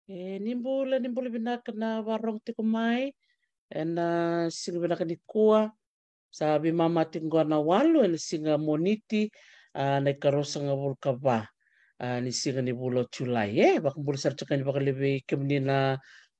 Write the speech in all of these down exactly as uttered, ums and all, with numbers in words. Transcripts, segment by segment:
E, ni bula, ni bula vinaka na vakarorogo tiko mai ena siga vinaka nikua. Sa veimama tiko qo na walu ena siga Moniti, a, na ikaruasagavulu ka va, a, ni siga ni vula o Julai. E, vakabula sara tiko yani vakalevu vei kemuni na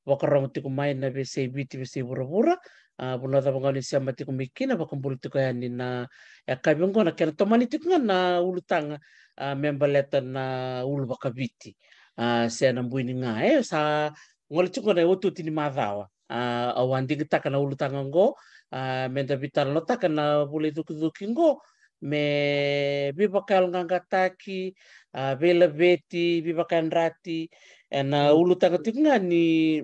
vakarorogo tiko mai na veiyasai Viti, veiyasai vuravura. A, vanua cava ga o ni sema tiko mai kina, vakabula tiko yani na yakavi oqo, na kena tomani tiko ga na ulutaga, a, me baleta na ulu vakaviti, a, se na buini ga. E, sa gole tiko na iotioti ni macawa. A, au a digitaka na ulutaga oqo, a, meda veitalanoataka na vula icukicuki oqo, me veivakayaloqaqataki, a, veilaveti, veivakayadrati ena ulutaga tiko ga ni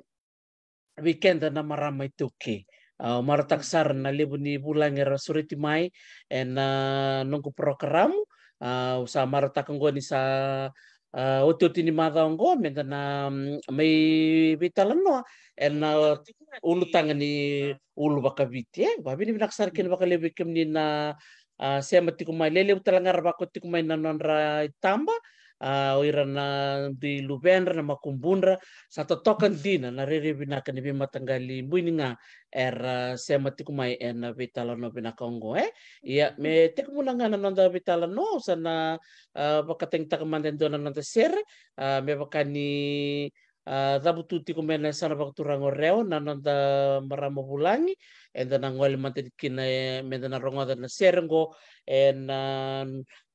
vei keda na marama iTaukei. A, au marautaka sara na levu ni vulagi era sureti mai ena noqu parokaramu. A, au sa marautaka oqo ni sa, a, otioti ni macawa oqo meda na, mm, mai veitalanoa ena ulutaga ni ulu vakaviti. E, vakavinavinaka sara kina vakalevu vei kemuni na, a, sema tiko mai. Lelevu tale ga era vako tiko mai na nodra itaba, a, o ira na dui luvedra, na makubudra. Sa totoka dina na rairai vinaka ni veimataqali buini ga era sema tiko mai ena veitalanoa vinaka oqo, e. Ia, me tekimuna ga na noda veitalanoa, au sa na, a, vakatagitaka mada e dua na noda sere, a, me vaka ni, a, cavutu tiko mai na yasana vakaturaga o Rewa na noda marama vulagi. Eda na gole mada kina, e, meda na rogoca na sere oqo ena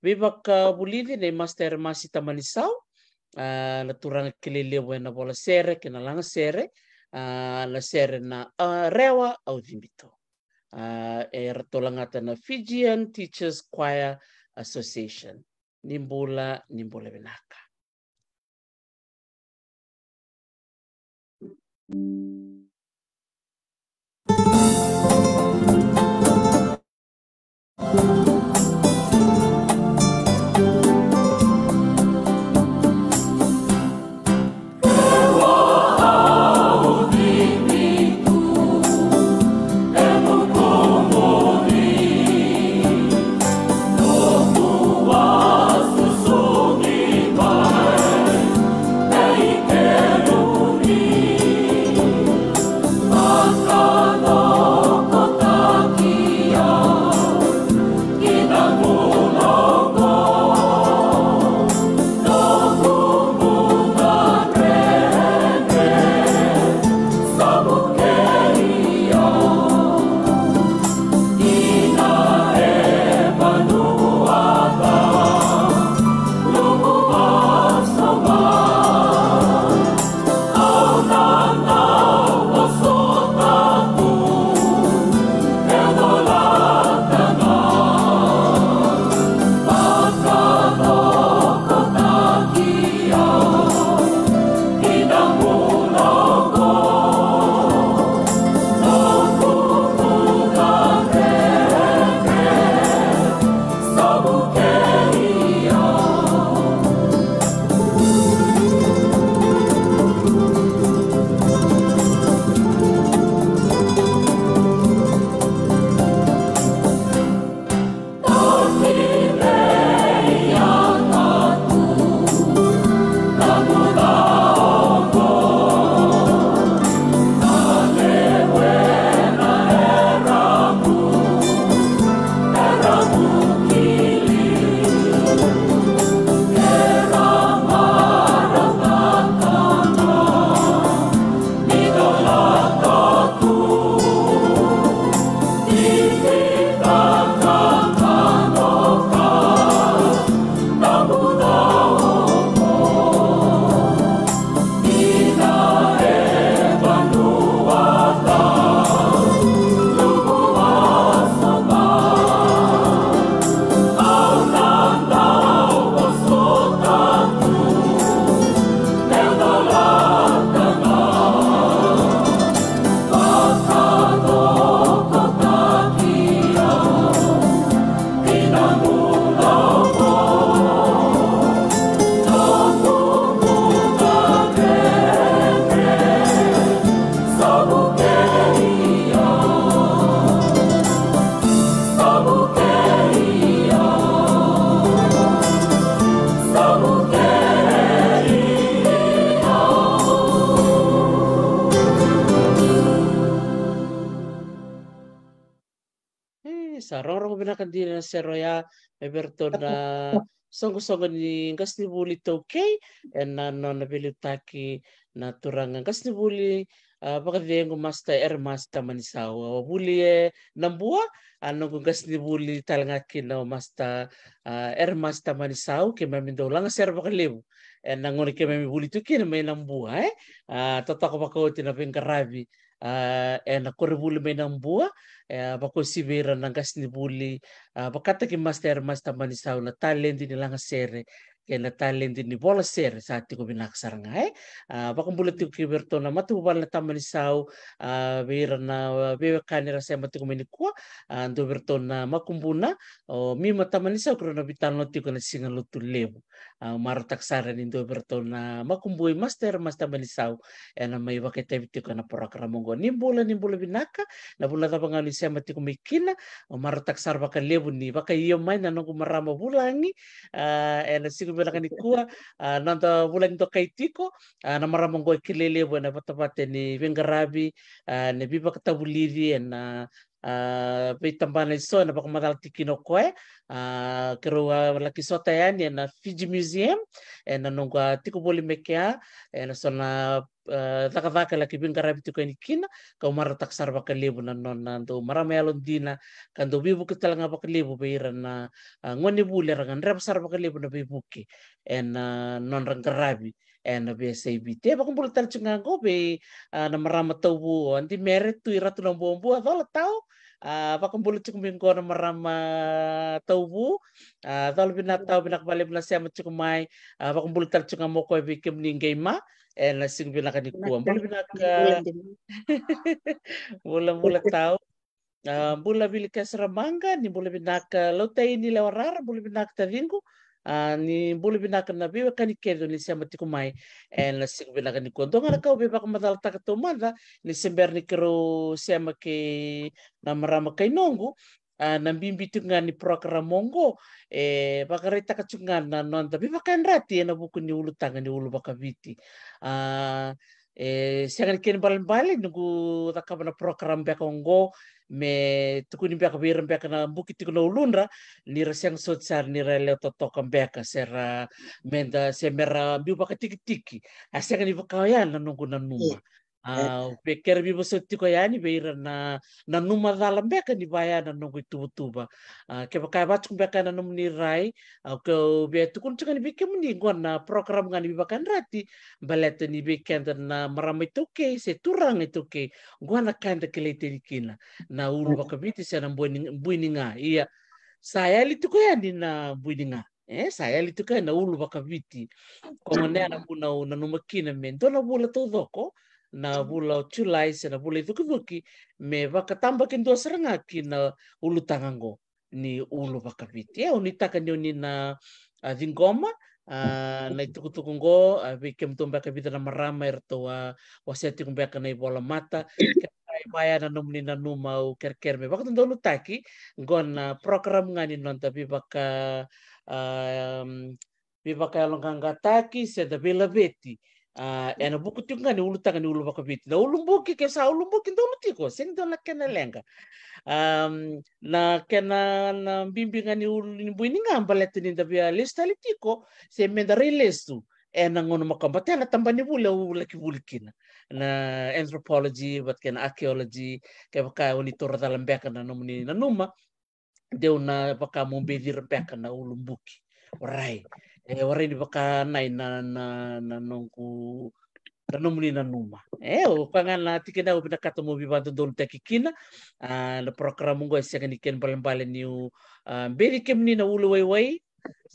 veivakavulici nei Master Masi Tamanisau, a, na turaga kilai levu ena vola sere kei na laga sere, a, na sere na, a, Rewa au cibi tu. A, e ratou lagata na Fijian Teachers Choir Association. Ni bula, ni bula vinaka. Vinaka dina na sere oya, me vei iratou na soqosoqo ni qasenivuli iTaukei, ena nona veiliutaki na turaga qasenivuli, a, vakacegu Master Eremasi Tamanisau. A, vuli e Nabua, a, noqu qasenivuli tale ga kina o Master, a, Eremasi Tamanisau, keimami dau lagasere vakalevu ena gauna keimami vuli tu kina mai Nabua, e? A, totoka vakaoti na veiqaravi, a, ena koronivuli mai Nabua, e, vakauasivi ira na qasenivuli, a, vakataki Master Eremasi Tamanisau na taledi ni lagasere kei na taledi ni vola sere sa tiko vinaka sara ga, e? A, vakabula tiko ki vei iratou na matavuvale na Tamanisau, a, vei ira na, a, veiwekani era sema tiko mai nikua, a, dua vei iratou na makubuna, o Mima Tamanisau, keirau na veitalanoa tiko ena Siga Lotulevu. A, marautaka sara ni dua vei iratou na makubui Master Eremasi Tamanisau ena mai vakaitavi tiko ena porokaramu oqo. Ni bula, ni bula vinaka, na vanua cava ga ni sema tiko mai kina, au marautaka sara vakalevu ni vakaio mai na noqu marama vulagi, a, ena siga vinaka nikua, a, noda vulagi dokai tiko, a, na marama oqo e kilai levu ena vatavata ni veiqaravi, a, ni veivakatavulici ena, a, veitabana eso ena vakamacala tiko kina o koya, a, keirau a laki sota yani ena Fiji Museum, ena noqu a tiko voli me kea, ena so na, a, cakacaka e laki veiqaravi tiko yani kina, kau marautaka sara vakalevu na nona dau marama yalodina, ka dau veivuke tale ga vakalevu vei ira na, a, gonevuli era gadreva sara vakalevu na veivuke ena nodra qaravi ena veiyasai Viti. E vakabula tale tiko ga oqo vei, a, na marama tauvu o Adimere Tui Ratu Nabuabua, cola tau, a, vakabula tiko mai oqo na marama tauvu, a, cola vinaka tau, vinaka vakalevu na sema tiko mai, a, vakabula tale tiko ga mo koya vei kemuni qai ma, ena siga vinaka nikua. Bula vinaka. Bula, bula tau. A, bula Vili Keseramaqa, ni bula vinaka Lautaini Lewarara, bula vinaka taciqu. A, ni bula vinaka na veiwekani kece ni sema tiko mai ena siga vinaka nikua. Dua ga na ka au via vakamacalataka taumada, ni se bera ni keirau sema kei na marama kai noqu, a, na bibi tiko ga ni porokaramu oqo, e vakaraitaka tiko ga na noda veivakayadrati ena vuku ni ulutaga ni uluvakaviti. A, e sega ni kena ibalebale noqu cakava na porokaramu beka oqo me tukuni beka vei ira beka na buki tiko na uludra, ni ra sega soti sara ni ra yalewa totoka beka, se ra meda, se mera biu vakatikitiki. A sega ni vaka oya na noqu nanuma. A, au via kere veivosoti tiko yani vei ira na, na nanuma cala beka ni vaya na noqu ituvatuva. A, kevaka e vatuku beka na nomuni rai, a, au via tukuna tiko yani vei kemuni, qo na porokaramu ga ni veivakayadrati, baleta ni vei keda na marama iTaukei se turaga iTaukei, qo na ka eda kilai tani kina na uluvakaviti se na bui ni, bui ni ga. Ia, sa yali tiko yani na bui ni ga. E, sa yali tiko yani na uluvakaviti. Ko gona ya na vuna au nanuma kina me dua na vula taucoko, na vula o Julai se na vula icukicuki, me vakatabakidua sara ga ki na ulutaga oqo ni uluvakaviti. E, au nuitaka ni oni na, a, ciqoma, a, na itukutuku oqo, a, vei kemudou beka vica na marama eratou a wasea tiko beka na ivola mata. Kevaka e vaya na nomuni nanuma, au kerekere me vakadodonutaki, qo na porokaramu ga ni noda veivaka, a, veivakayaloqaqataki se da veilaveti. A, ena vuku tiko ga ni ulutaga ni uluvakaviti. Na ulubuki, ke sa ulubuki donu tiko, sega ni dua na kena leqa. Am, na kena, na bibi ga ni ulu ni bui ni ga baleta ni da via lesu tale tiko, se meda rai lesu ena gauna makawa, baleta na tabana ni vuli au laki vuli kina, na anthropology vata kei na archaeology. Kevaka oni taura cala beka na nomuni nanuma, deu na vaka mo beci ira beka na ulubuki. Warai. E warai ni vaka nai na, na, na noqu, na nomuni nanuma. E, o koya ga na tikina au vinakata mo veivakadodonutaki kina. A, na porokaramu oqo e sega ni kena ibalebale niu, a, beci kemuni na uluwaiwai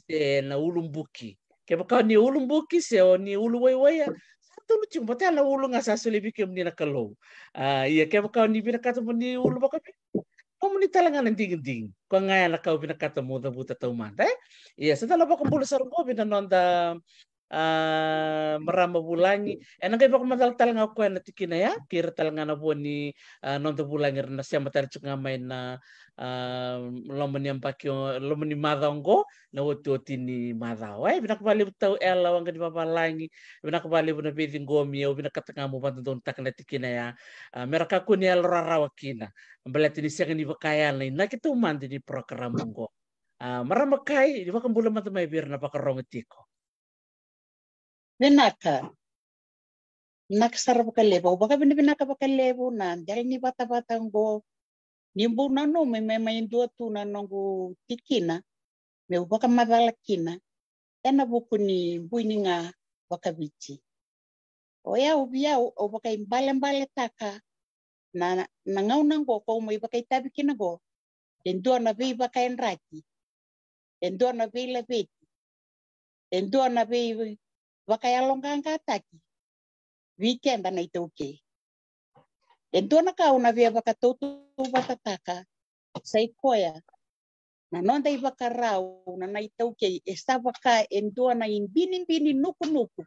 se na ulubuki. Kevaka ni ulubuki se o ni uluwaiwai, a, sa tonu tiko, baleta na ulu ga sa solia vei kemuni na Kalou. A, ia kevaka ni vinakata mo ni uluvakaviti, nomuni tale ga na digidigi. Koya ga ya na ka au vinakata mo cavuta taumada, e? Ia, sa da na vakabula sara oqo vei na noda, a, marama vulagi. Ena qai vakamacala tale ga o koya na tikina ya kei ira tale ga na vo ni, a, noda vulagi era na sema tale tiko ga mai na, a, loma ni yabaki o, loma ni macawa oqo, na otioti ni macawa. E vinaka vakalevu tau Ela, waqa ni vavalagi. Vinaka vakalevu na veiciqomi, au vinakata ga mo vakadodonutaka na tikina ya, a, me ra kakua ni yalo rarawa kina, baleta ni sega ni vaka ya na inaki taumada ni porokaramu oqo. A, marama Kai, ni vakabula mada mai vei ira na vakarogo tiko. Vinaka. Vinaka sara vakalevu. Au vakavinavinaka vakalevu na dela ni vatavata oqo. Ni bau nanumi me mai dua tu na noqu tikina meu vakamacala kina ena vuku ni bui ni ga vakaviti. O yau vei au, au vakaibalebaletaka na, na gauna oqo kau mai vakaitavi kina oqo, e dua na veivakayadrati, e dua na veilaveti, e dua na veivakayaloqaqataki vei keda na iTaukei. E dua na ka au na via vakatautauvatataka, sa i koya na noda ivakarau na, na iTaukei, e sa vaka e dua na ibinibini nukunuku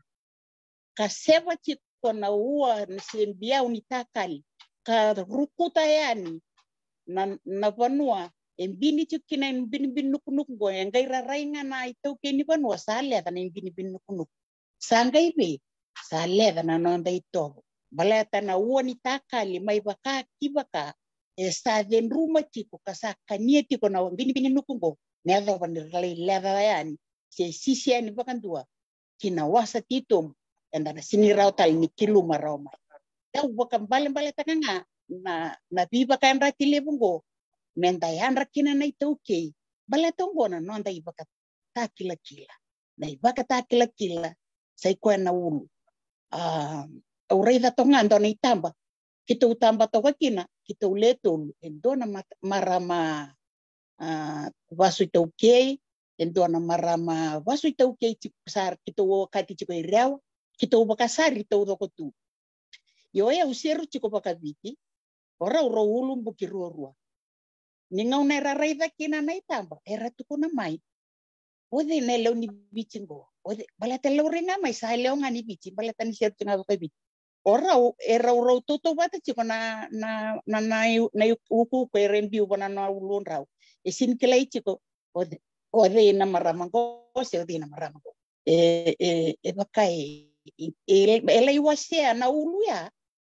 ka seva tiko na ua se biau ni takali, ka rukuta yani na, na vanua e bini tiko kina na ibinibini nukunuku oqo. E qai rarai ga na iTaukei ni vanua sa leca na ibinibini nukunuku. Sa qai vei, sa leca na noda itovo. Baleta na ua ni takali mai vaka ki vaka, e sa cedruma tiko ka sa kania tiko na binibini nuku oqo, me yacova ni ra lai leca yani se sisi yani vakadua ki na wasa titobu, eda na sini rawa tale ni kiluma rawa mai. Au vakabalebaletaka ga na, na veivakayadrati levu oqo, me da yadra kina na iTaukei, baleta oqo na noda ivakatakilakila. Na ivakatakilakila sa i koya na ulu. A, au raica toka ga dua na itaba keitou taba toka kina, keitou le tolu, e dua na mat-, marama, a, vasu iTaukei, e dua na marama vasu iTaukei tiko, sa keitou okati tiko i Rewa, keitou vakasari taucoko tu. Io, e au seru tiko vakaviti, o rau rau ulu buki ruarua. Ni gauna era raica kina na itaba, era tukuna mai, o cei na lewe ni Viti qo? O cei? Baleta e laurai ga mai sa lewe ga ni Viti, baleta ni seru tiko ga vakaviti. O rau, e rau rau tautauvata tiko na, na, na, na iu-, na iu-, ukuuku era biu vua na uludrau. E sini kilai tiko o cei, o cei na marama qo se o cei na marama qo. E, e, e vaka e, e, e, e lai wasea na ulu ya,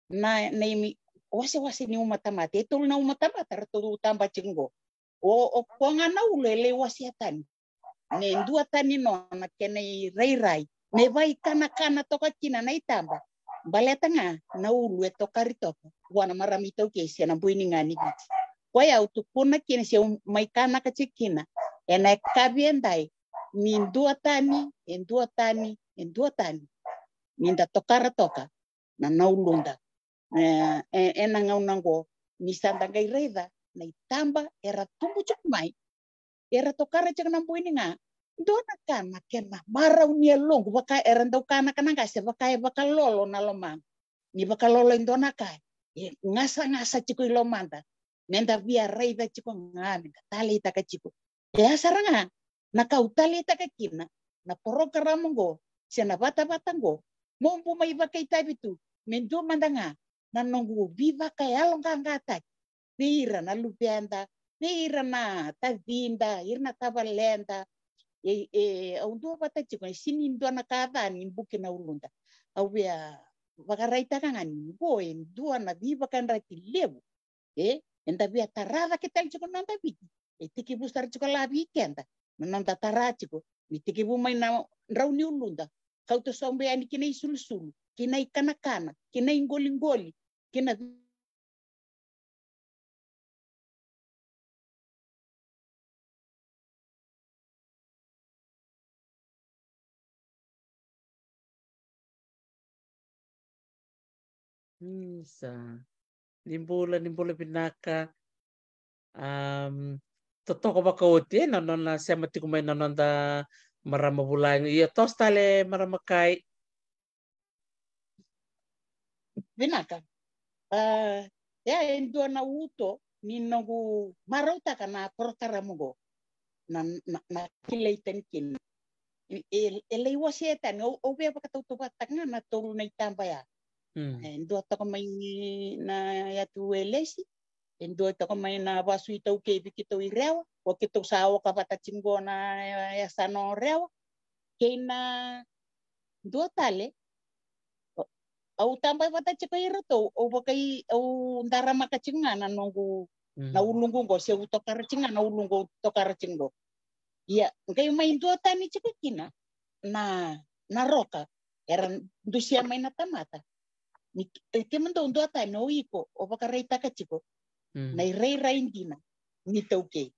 na, na imi wasewase ni uma tamata. E tolu na uma tamata ratou taba tiko qo. O, o koya ga na ulu e lai wasea tani. Me dua tani nona kena irairai. Me vaikanakana toka kina na itaba. Baleta ga na ulu e tokari toka vua na marama iTaukei se na bui ni ga ni Viti. Koya au tukuna kina se au mai kanaka tiko kina ena yakavi edai, ni dua tani, e dua tani, e dua tani. Ni da tokara toka na, na uluda. E, e, ena gauna qo, ni sa da qai raica na itaba era tubu tiko mai, era tokara tiko na bui ni ga. Dua na ka na kena marau ni yaloqu, vaka era dau kanaka na qase, vaka e vakalolo na lomaqu. Ni vakalolo e dua na ka, e gasagasa tiko i lomada. Me da via raica tiko ga, me da taleitaka tiko. E a sara ga na ka au taleitaka kina na porokaramu qo se na vatavata qo, mo bau mai vakaitavi tu me dua mada ga na noqu veivakayaloqaqataki vei ira na luveda, vei ira na tacida, ira na tavaleda. E, e, au duavata tiko, e sini dua na ka ca ni buki na uluda. Au via vakaraitaka ga ni qo e dua na veivakayadrati levu. E, eda via tara cake tale tiko na noda Viti. E tekivu sara tiko la vei keda na noda tara tiko, ni tekivu mai na drau ni uluda, kauta sobu yani ki na isulusulu, ki na ikanakana, ki na iqoliqoli, ki na Isa. Ni bula, ni bula vinaka. Am, totoka vakaoti, e, na nona sema tiko mai na noda marama vulagi. Ia, toso tale marama Kai. Vinaka. A, ia, e dua na uto ni noqu marautaka na porokaramu qo. Na, na, na kilai tani kina. e, e, e lai wasea tani, au, au via vakatautauvatataka ga na tolu na itaba ya. E dua toka mai na yatu Welesi, e dua toka mai na vasu iTaukei vei keitou i Rewa, o keitou sa oka vata tiko qo na, e, yasana o Rewa. Kei na dua tale, au taba vata tiko i ratou, au vakai, au daramaka tiko ga na noqu, na uluqu qo, se au tokara tiko ga na uluqu au tokara tiko qo. Ia, qai mai dua tani tiko kina na, na roka era dusia mai na tamata. Ni, e, kemudou dua tani o iko o vakaraitaka tiko na irairai dina ni taukei.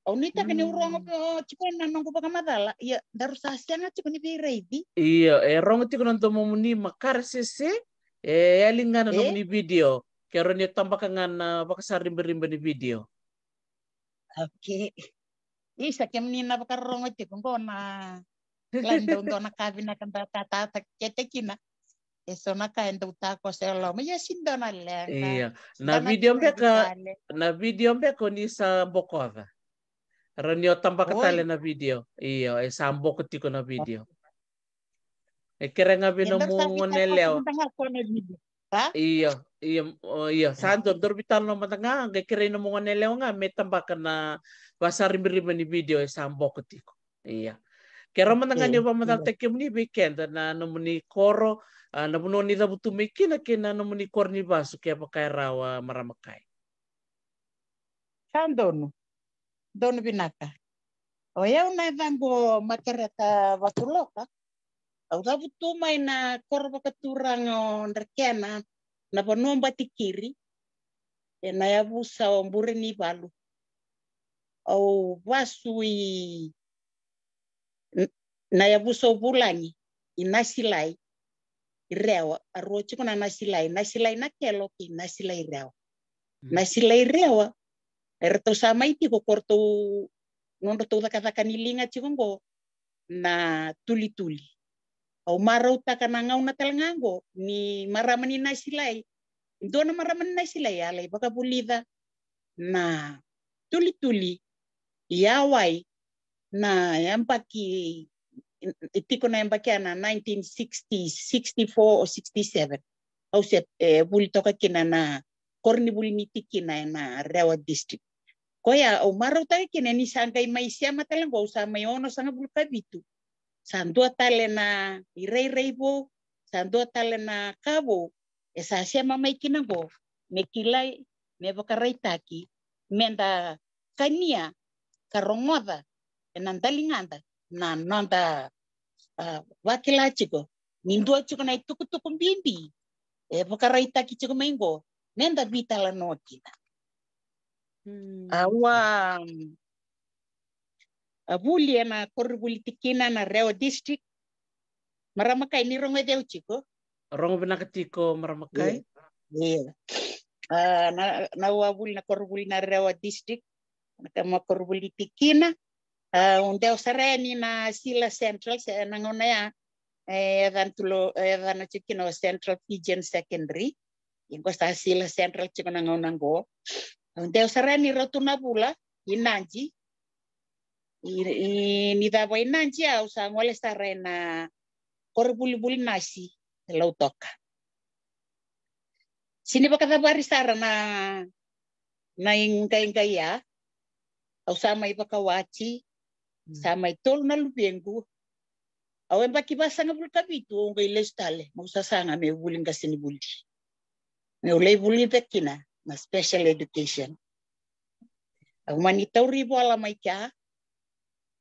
Au nuitaka niu rogo tiko na noqu vakamacala, ia daru sa sega tiko ni veiraici. Io, e rogo tiko na domomuni, makare sese, e yali ga na nomuni video. Ke rawa ni tabaka ga na vakasaribariba ni video. Okay. Isa, kemuni na vakarorogo tiko qo na, kila ni dau dua na ka vinaka da tatata kete kina. E so na ka e dau takoso e loma. Ia si dua na leqa. Io. Na video beka, na video beka o ni sa bokoca. Rawa ni o tabaka tale na video. Io, e sa boko tiko na video. E kere ga vei nomu goneyalewa. Io, io, io, sa dua, daru veitalanoa mada ga, qai kerei nomu goneyalewa ga me tabaka na vasaribariba ni video e sa boko tiko. Io. Ke rawa mada ga ni o vakamacalataki kemuni vei keda na nomuni koro, a, na vanua ni cavutu mai kina kei na nomuni koro ni vasu kevaka e rawa, marama Kai. Sa donu. Donu vinaka. O yau na yacaqu o Makereta Vatuloka. Au cavutu mai na koro vakaturaga o Drekena, na vanua o Batikiri, ena yavusa o Burenivalu. Au vasu i n-, na yavusa o Vulagi, i Nasilai, i Rewa, a rua tiko na Nasilai, Nasilai Nakelo kei Nasilai Rewa. Nasilai Rewa, eratou sa mai tiko ko ratou, nodratou cakacaka ni liga tiko qo na tulituli. Au marautaka na gauna tale ga qo ni marama ni Nasilai. Dua na marama ni Nasilai a lai vakavulica na tulituli i Hawaii na yabaki, e tiko na yabaki ya na nineteen sixty, sixty-four or sixty-seven. Au se, e, vuli toka kina na koronivuli ni tikina ena Rewa District. Koya au marautaka kina ni sa qai mai sema tale qo, au sa mai onosagavulu ka vitu. Sa dua tale na irairai vou, sa dua tale na ka vou e sa sema mai kina qo, me kilai, me vakaraitaki, meda kania ka rogoca ena daligada na noda, a, vakila tiko ni dua tiko na itukutuku bibi e vakaraitaki tiko mai qo, meda veitalanoa kina. Au a, a vuli ena koronivuli tikina na Rewa District. Marama Kai, ni rogoci au tiko? Rogo vinaka tiko, marama Kai. Io. A, na, na au a vuli na koronivuli na Rewa District, na kama koronivuli tikina. A, au dewa sara yani na Sila Central, se na gauna ya, e, yacana tu lo, e, yacana tiko kina o Central Fijian Secondary. Ia qo sa Sila Central tiko na gauna qo. Au dewa sara yani rauta na vula i Nadi. I, i, ni cava i Nadi au sa gole sara ena koronivuli nasi e Lautoka. Sini vakacavari sara na, na iqaiqai ya. Au sa mai vakawati, sa mai tolu na luvequ. Au yabaki vasagavulu ka vitu au qai lesu tale, meu sasaga meu vuli qasenivuli. Meu lai vulica kina na special education. Au mani tauri vola mai kea,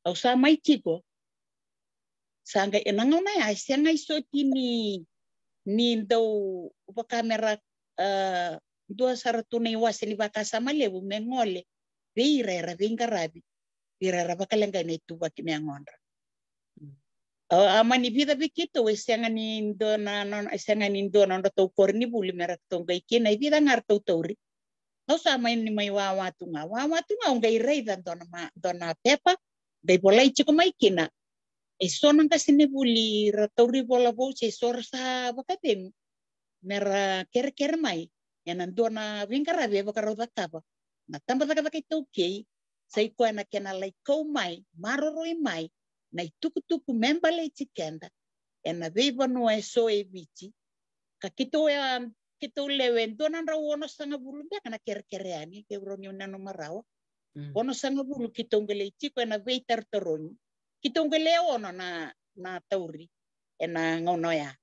au sa mai tiko. Sa qai ena gauna ya e sega i soti ni, ni dau vaka mera, a, dua sara tu na iwase ni vakasama levu me gole vei ira era veiqaravi, vei ira era vakaleqai na ituvaki me yagodra. A, a mani vica vei keitou e sega ni dua na, na, e sega ni dua na nodratou koronivuli me ratou qai kina, e vica ga ratou tauri. Au sa mai ni mai wawa tu ga, wawa tu ga, au qai raica dua na ma, dua na pepa qai volai tiko mai kina. E so na qasenivuli ra tauri vola vou se so ra sa vakacegu me ra kerekere mai ena dua na veiqaravi e vakarau cakava na tabacakacaka iTaukei, sa i koya na kena lai kau mai, maroroi mai na itukutuku me baleti keda ena veivanua eso e Viti. Ka keitou e, keitou lewe dua na drau onosagavulu beka na kerekere yani, keitou rawa ni nanuma rawa. Mm. Onosagavulu keitou qai lai tiko ena veitarotarogi. Keitou qai lai ono na, na tauri ena gauna oya.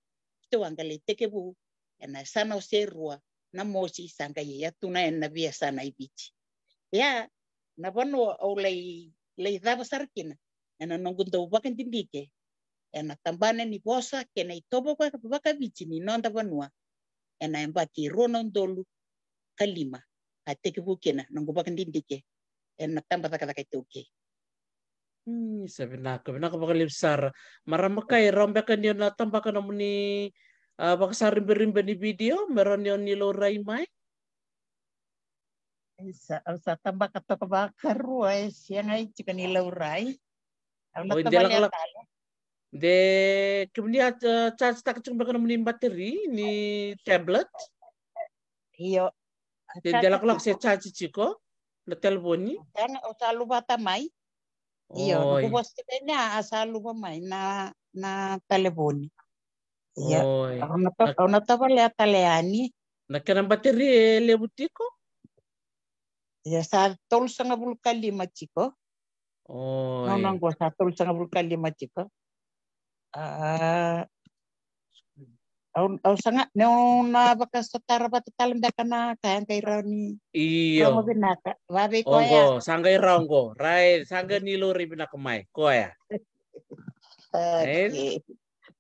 Keitou a qai lai tekivu ena yasana o Serua, Namosi, sa qai ia tu na ena veiyasana i Viti. Ia, na vanua au lai, lai cava sara kina ena noqu dau vakadidike ena tabana ni vosa kei na itovo vaka, vakaviti ni noda vanua ena yabaki rua na udolu ka lima. A tekivu kina noqu vakadidike ena taba cakacaka iTaukei. Hmm, sa vinaka, vinaka vakalevu sara. Marama Kai, rawa beka ni o na tabaka nomuni, ah, vakasaribariba ni vidio me rawa ni o ni laurai mai? Isa, au sa tabaka toka vakarua, e sega i tiko ni laurai. Au na... Oi, de tavale lakolako tale. De kemuni a, uh, charge taka tiko beka nomuni battery ni tablet? Io. De, de lakolako se charge tiko na talevoni? Sega, au sa luvata mai. Io, na... Oi. Kuvosi tiko ni a, a sa luva mai na, na talevoni. Ia, oi. Au na ta-, au na tavalea tale yani. Na kena battery e levu tiko? Ia, sa tolusagavulu ka lima tiko. Oi. Gauna qo sa tolusagavulu ka lima tiko. Ah, au, au saga, ne au na vakasotara vata tale beka na ka e qai rawa ni... Io. Rogo vinaka. Vavei koya. Oqo, sa qai rawa qo. Right, sa qai ni laurai vinaka mai. Koya. Okay. Right?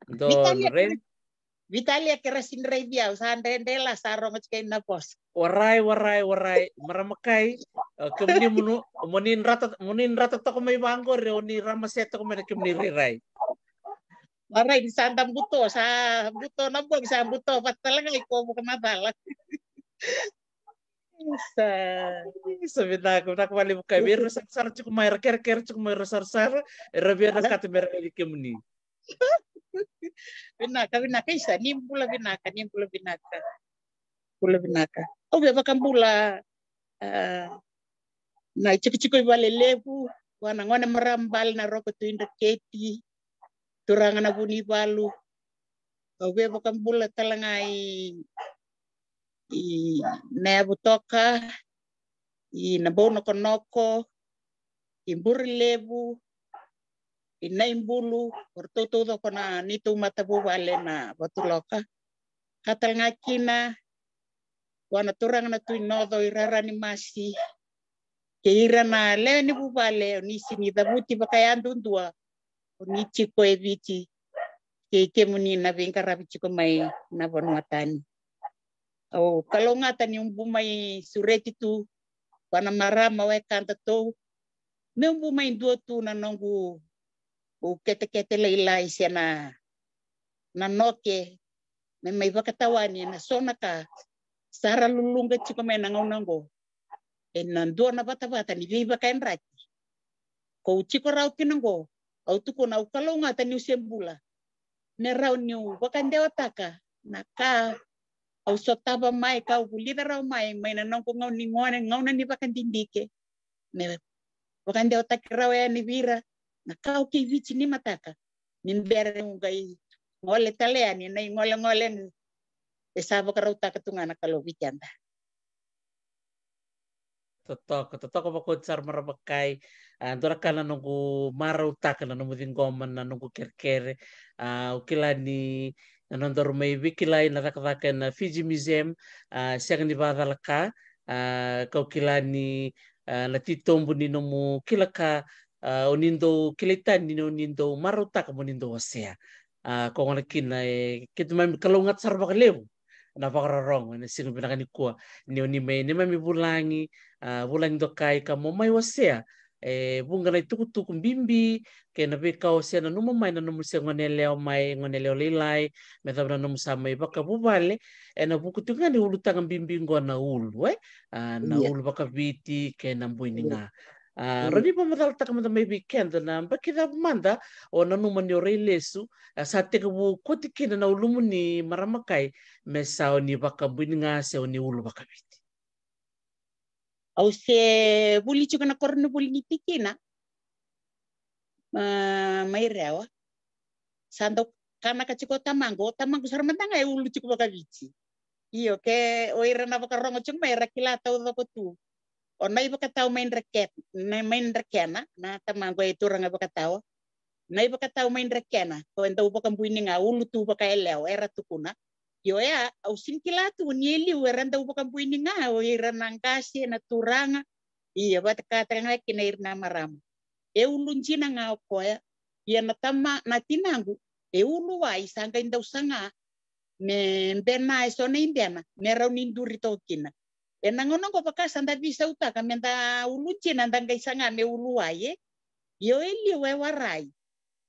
Donu, Vitalia, right? Vitalia, ke ra sini raici au, sa dredre la, sa rogo tiko na vosa. Warai, warai, warai. Marama Kai, eh, kemuni mo ni, mo ni drata, mo ni drata toka mai vaqori, o ni ramase toka mai na kemuni rairai. Warai, ni sa da buto, sa buto na bogi, sa buto vata tale ga i ko vakamacala. Isa. Isa, vinaka, vinaka vakalevu Kai. Vei ira sarasara tiko mai, ra kerekere tiko mai, ra sarasara, era vinakata me ra raici kemuni. Vinaka, vinaka, isa, ni bula vinaka, ni bula vinaka. Bula vinaka. Au via vakabula, ah, na itikotiko i Valelevu, vua na gone marama bale na Roko Tui Dreketi, turaga na Vunivalu. Au via vakabula tale ga i, i Nayavutoka, i Nabounokonoko, i Burilevu, i Naibulu, o ratou taucoko na neitou matavuvale na Vatuloka. Ka tale ga kina vua na turaga na Tui Noco i Rara ni Masi, kei ira na lewe ni vuvale, o ni sini cavuti vakayadudua, o ni tiko e Viti, kei kemuni na veiqaravi tiko mai na vanua tani. Au kalougata niu bu mai sureti tu vua na marama wekadatou, meu bu mai dua tu na noqu ketekete lailai se na, na noke, me mai vakatawani ena so na ka sa ra luluqa tiko mai na gauna oqo. Ena dua na vatavata ni veivakayadrati kau tiko rawa kina oqo, au tukuna au kalougata niu se bula, me rawa niu vakadewataka na ka au sotava mai, ka au vulica rawa mai, mai na noqu gauna ni gone, gauna ni vakadidike, me vakadewataki rawa yani vei ira na ka au kei Viti ni mataka, ni bera niu qai gole tale yani na igolegole e sa vakarautaka tu ga na Kalou vei keda. Totoka, totoka vakaoti sara, marama Kai. A, dua na ka na noqu marautaka na nomu ciqoma na noqu kerekere. A, au kila ni na nodaru mai veikilai na cakacaka ena Fiji Museum, a, sega ni vakacalaka. A, kau kila ni, a, na titobu ni nomu kila ka, a, o ni dau kilai tani ni o ni dau marautaka mo ni dau wasea. A, ko gona kina e keitou mai kalougata sara vakalevu na vakarorogo ena siga vinaka nikua, ni o ni mai, ni mai vulagi, a, vulagi dokai ka mo mai wasea e vuqa na itukutuku bibi kei na veika o se nanuma mai na nomu se gone yalewa mai, gone yalewa lailai, me cava na nomu sa mai vakavuvale ena vuku tiko ga ni ulutaga bibi qo na ulu, e? A, na ulu vakaviti kei na bui ni ga. A, rawa ni vakamacalataka mada mai vei keda na yabaki cava mada o nanuma ni o rai lesu, a, sa tekivu koti kina na ulumuni, marama Kai, me sa o ni vakabui ni ga se o ni ulu vakaviti? Au se vuli tiko na koronivuli ni tikina. ah, mai Rewa. Sa dau kanaka tiko o tamaqu, o tamaqu sara mada ga e ulu tiko vakaviti. Io, ke o ira na vakarogo tiko mai era kila taucoko tu. O Nai Vakatawa mai Drake-, na, mai Drakena, na tamaqu e turaga Vakatawa. Nai Vakatawa mai Drakena, ko e dau vakabui ni ga, ulu tu vakayalewa, era tukuna. Io ya, au sini kila tu ni e liu era dau vakabui ni ga, o ira na qase, na turaga. Io, vakataka ga kina ira na marama. E ulu dina ga o koya. Ia na tama, na tinaqu, e uluwai, sa qai dau saga me bena eso na ibena, me rawa ni duri toka kina. Ena gauna oqo vaka sa da veisautaka me da ulu dina, da qai saga me uluwai, e. Io e liu e warai.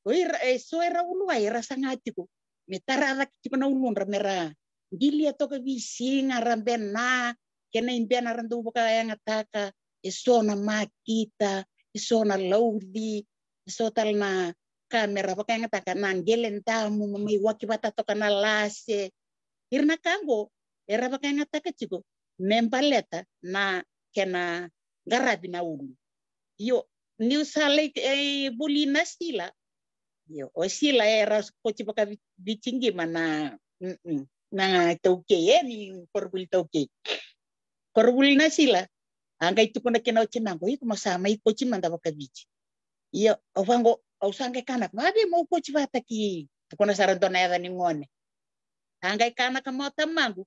O ira, eso era uluwai, era saga tiko me tara cake tiko na uludra me ra qilia toka veisiga, ra bena, kena ibena ra dau vakayagataka, eso na makita, eso na lauci, eso tale na ka me ra vakayagataka, na qele damu, me mai waki vata toka na lase. Ira na ka oqo era vakayagataka tiko me baleta na kena qaravi na ulu. Io, niu sa lai, e, vuli na sila. Io, o sila era koti vakaviti qima na, mm, mm, na taukei, e, ni koronivuli taukei. Koronivuli na sila. A qai tukuna kina o tinaqu, iko mo sa mai koti mada vakaviti. Io, au vaqo, au sa qai kanaka, ma vei mo koti vata ki, tukuna sara dua na yaca ni gone. A qai kanaka mai o tamaqu.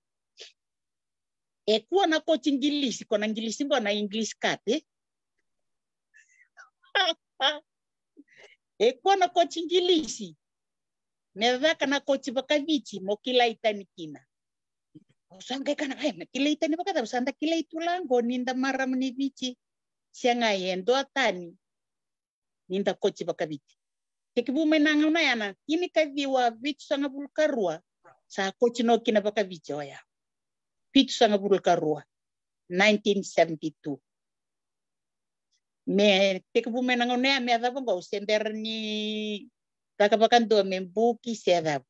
E kua na koti Qilisi, ko na Qilisi qo na English cut, e? E kua na koti Qilisi. Me caka na koti vakaviti, mo kilai tani kina. Au sa qai kanaka, e, na kilai tani vakacava, sa da kilai tu la qo ni da marama ni Viti. Sega, e dua tani ni da koti vakaviti. Tekivu mai na gauna ya na tinikaciwa vitusagavulu ka rua, sa koti no kina vakaviti oya. Vitusagavulu ka rua, nineteen seventy-two. Me tekivu mai na gauna ya me cava qo, se bera ni caka vakadua me buki se cava.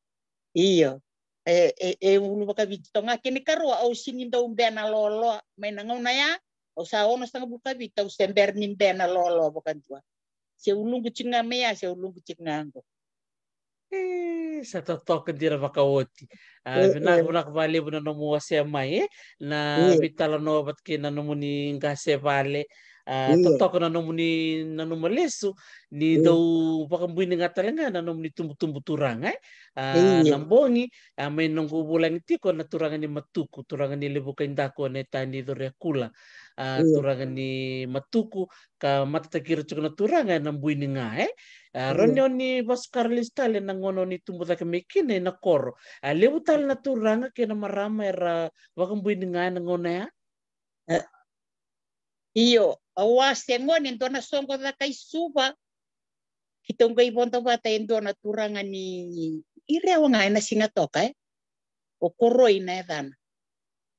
Io. E, e, e ulu vakaviti toka ga. Kena ikarua, au sini dau bena loloa. Mai na gauna ya, au sa onosagavulu ka vitu, au se bera ni bena loloa vakadua. Se uluqu tiko ga mai ya, se uluqu tiko ga qo. E, sa totoka dina vakaoti. A, e, vinaka, e, vinaka vakalevu na nomu wasea mai, e? Na, e, veitalanoa vata kei na nomuni qase vale. A, e, totoka na nomuni nanuma lesu, ni, e, dau vakabuini ga tale ga na nomuni tubutubu turaga, e? A, e, na bogi, a, mai noqu vulagi tiko na turaga ni Matuku, turaga ni Levuka i Daku, na itani Coriakula. A, e, turaga ni Matuku, ka matataki ira tiko na turaga ena buini ga, e? A, e, rawa ni o ni vasukara lesu tale na gauna o ni tubu cake mai kina ena koro. A, levu tale na turaga kei na marama era vakabuini ga ena gauna ya? E, io, au a se gone, dua na soqo caka i Suva. Keitou qai vodo vata e dua na turaga ni Rewa ga ena Sigatoka, e? O Koroi na yacana.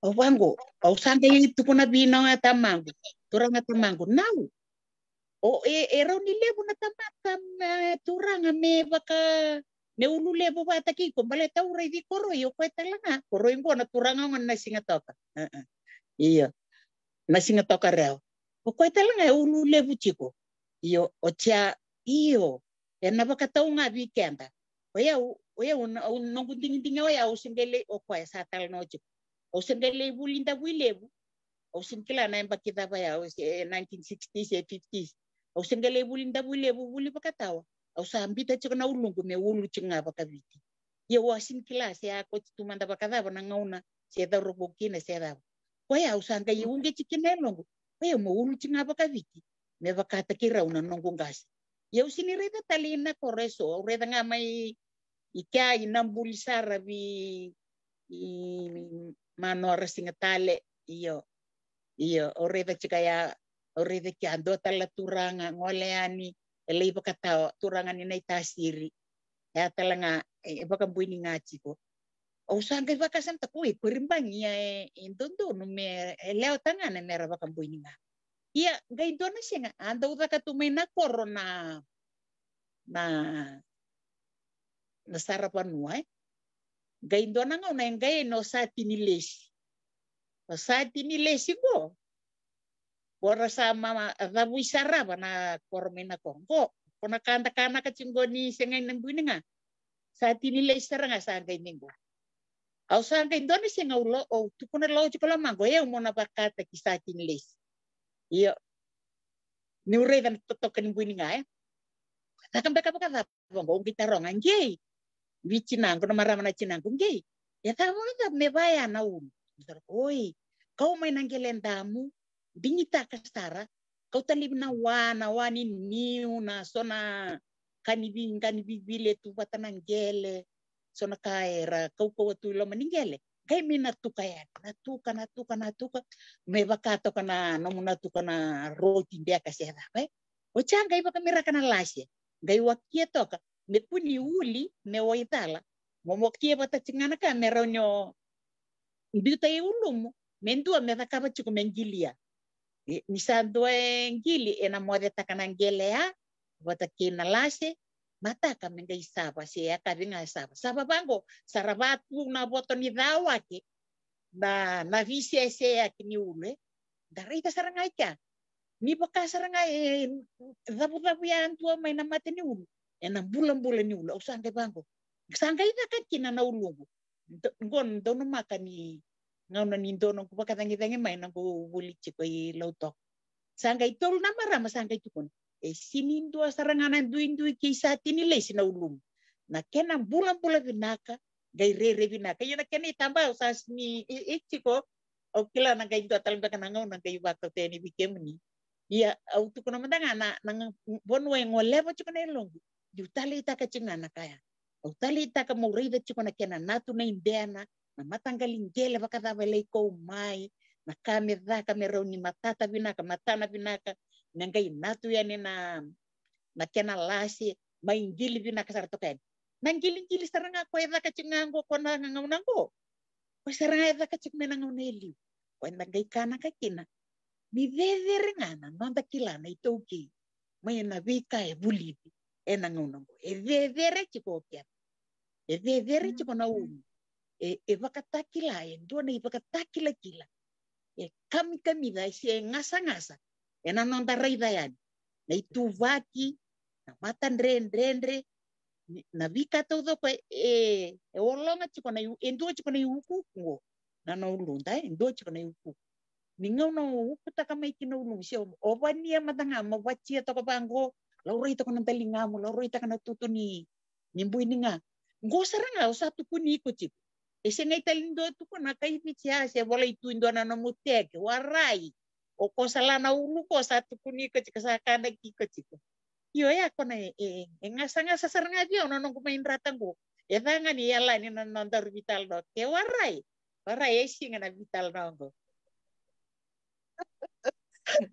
Au vaqo, au sa qai tukuna vei na tamaqu, turaga tamaqu, nau. O, e, e rawa ni levu na tamata, e, turaga me vaka, me ulu levu vata kei iko, baleta au raici Koroi, o koya tale ga. Koroi qo na turaga qo na Sigatoka. E, e. Io. Na Sigatoka Rewa. O koya tale ga e ulu levu tiko. Io, o tia, io. Ena vakatau ga vei keda. O yau, o yau, na, au, noqu digidigi o yau, au se qai lai, o koya sa talanoa tiko. Au se qai lai vuli Davuilevu. Au sini kila na yabaki cava ya, au se, e, nineteen sixties, e, fifties. Au se qai lai vuli Davuilevu, vuli vakatawa. Au sa biuta tiko na uluqu me ulu tiko ga vakaviti. Ia au a sini kila se a koti tu mada vakacava na gauna, se cauravou kina, se cava. Koya au sa qai uqeti kina e yaloqu. Koya mo ulu tiko ga vakaviti. Me vakataki rau na noqu qase. Ia au sini raica tale ina koro eso, au raica ga mai i kea i Nabuli sara vei i Manora Sigatale, io. Io, au raica tiko ya, au raica kea dua tale na turaga, gole yani, e lai vakatawa, turaga ni Naitasiri. Ya tale ga, e, e vakabuini ga tiko. Au sa qai vakasamataka, oi, ko ri bagi ya e, e dodonu me, e lewa tagane me ra vakabuini ga. Ia, qai dua na siga, a dau caka tu mai na koro na, na, na saravanua, e. Qai dua na gauna e qai no Satinilesi. O Satinilesi qo. Qo ra sa ma, ma, cavu i Sarava na koro mai na koro. Qo. Ko na ka da kanaka tiko qo ni sega ni bui ni ga. Sa tini lesi sara ga sa qai ni qo. Au sa qai dua na siga au lo, au tukuna lo tiko lo maqo, e au mo na vakataki sa tini lesi. Io. Niu raica na totoka ni bui ni ga, e. Caka beka vakacava qo, au qai taroga, qei. Vei tinaqu, na marama na tinaqu, qei. E cava vakacava me vaya na ulu. Oi, kau mai na qele damu, digitaka sara, kau talevi na wa, na wa ni niu, na so na ka ni vi, ka ni vivile tu vata na qele, so na ka era kaukauwa tu i loma ni qele. Qai mai na tuka yani, na tuka, na tuka, na tuka, me vaka toka na nomu na tuka na roti beka se cava, e. Oti a qai vakamiraka na lase, qai wakia toka, me kua ni uli, me waicala, mo wakia vata tiko ga na ka me rawa ni o biuta i ulumu, me dua me cakava tiko me qilia. E, ni sa dua e qili, e na mocetaka na qele ya vata kei na lase, mataka me qai sava, se yakavi ga e sava. Sava vaqo, sa ra vatu na voto ni cawake, na, na viseseyaki ni ulu, e. Da raica sara ga i kea. Ni vaka sara ga e cavucavu yadua mai na mata ni ulu, e na bulabula ni ulu. Au sa qai vaqo, sa qai caka kina na uluqu. Do-, qo dau namaka ni gauna ni dua noqu vakacagicagi mai, noqu vuli tiko i Lautoka. Sa qai tolu na marama sa qai tukuna, e sini dua sara ga na duidui kei sa tini lesi na ulumu. Na kena bulabula vinaka, qai rere vinaka. Ia na kena itabau sa sini, e, e tiko, au kila na qai dua tale beka na gauna qai vakauta yani vei kemuni. Ia, au tukuna mada ga na, na ga-, vanua e goleva tiko na yaloqu. Niu taleitaka tiko ga na ka ya. Au taleitaka meu raica tiko na kena natu na idena, na mataqali qele vakacava e lai kau mai, na ka me caka me rawa ni matata vinaka, matana vinaka, me qai natu yani na, na kena lase, mai qili vinaka sara toka yani. Na qiligili sara ga ko e caka tiko ga qo ko na gauna qo. Ko sara ga e caka tiko mai na gauna e liu. Ko eda qai kanaka kina. Ni cecere ga na noda kila na iTaukei mai na veika e vulici ena gauna oqo. E cecere tiko o keda. E cecere tiko na ulu. E, e vakatakila, e dua na ivakatakilakila. E kamikamica, e se gasagasa ena noda raica yani na ituvaki, na matadredredre, ni, na veika taucoko e, e, e ologa tiko na iu-, e dua tiko na iukuuku oqo. Na, na uluda, e dua tiko na iukuuku. Ni gauna o ukutaka mai kina ulumu, se o, o vania mada ga, mo vatia toka vaqo, laurai toka na daligamu, lauraitaka na tutu ni, ni bui ni ga. Qo sara ga o sa tukuni iko tiko. E se qai tale ni dua tukuna, kai Viti, a se volai tu e dua na nomu teke, warai. O koya sa la na ulu ko sa tukuni iko tiko, sa kanaki iko tiko. Io, ya ko na e, e, e gasagasa sara ga vei au na noqu mai drata qo. E ca ga ni yalani na nodaru veitalanoa. Ke warai, warai e siga na veitalanoa qo.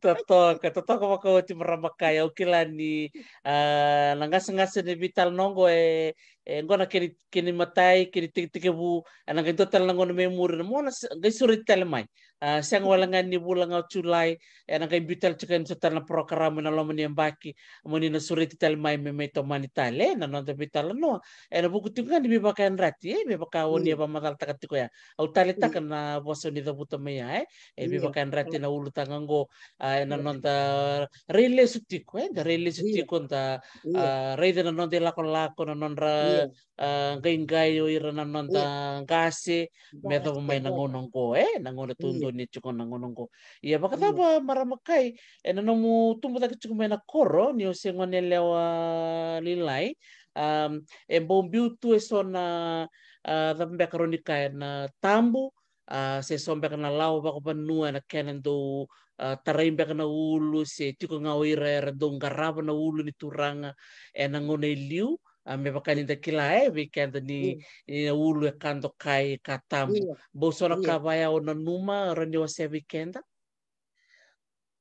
Totoka, totoka vakaoti marama Kai, au kila ni, a, na gasagasa ni veitalanoa qo e, e qo na kena, kena imatai, kena itekitekivu, ena qai dua tale na gauna me muri na mo na s-, qai sureti tale mai. A, sega wale ga ni vula ga o Julai, ena qai biu tale tiko yani so tale na porokaramu ena loma ni yabaki, mo ni na sureti tale mai me mai tomani tale, e, na noda veitalanoa. Ena vuku tiko ga ni veivakayadrati, e, me vaka o ni e vakamacalataka tiko ya. Au taleitaka na vosa o ni cavuta mai ya, e. E veivakayadrati na ulutaga qo, a, ena noda railesu tiko, e, da railesu tiko, da, a, raica na noda ilakolako, na nodra, a, qaiqai o ira na noda qase, me yacova mai na gauna qo, e, na gauna tou donuya tiko na gauna qo. Ia vakacava marama Kai, ena nomu tubu cake tiko mai na koro, ni o se gone yalewa lailai, a, e bau biu tu e so na, a, cava beka rawa ni kaya, na tabu, a, se so beka na lawa vakavanua ena kena dau, a, tarai beka na ulu, se tiko ga o ira era dau qarava na ulu ni turaga ena gauna e liu, a, me vaka ni da kila, e, vei keda ni, ni na ulu e ka dokai, e ka tabu. Bau so na ka vaya o nanuma, rawa ni wasea vei keda?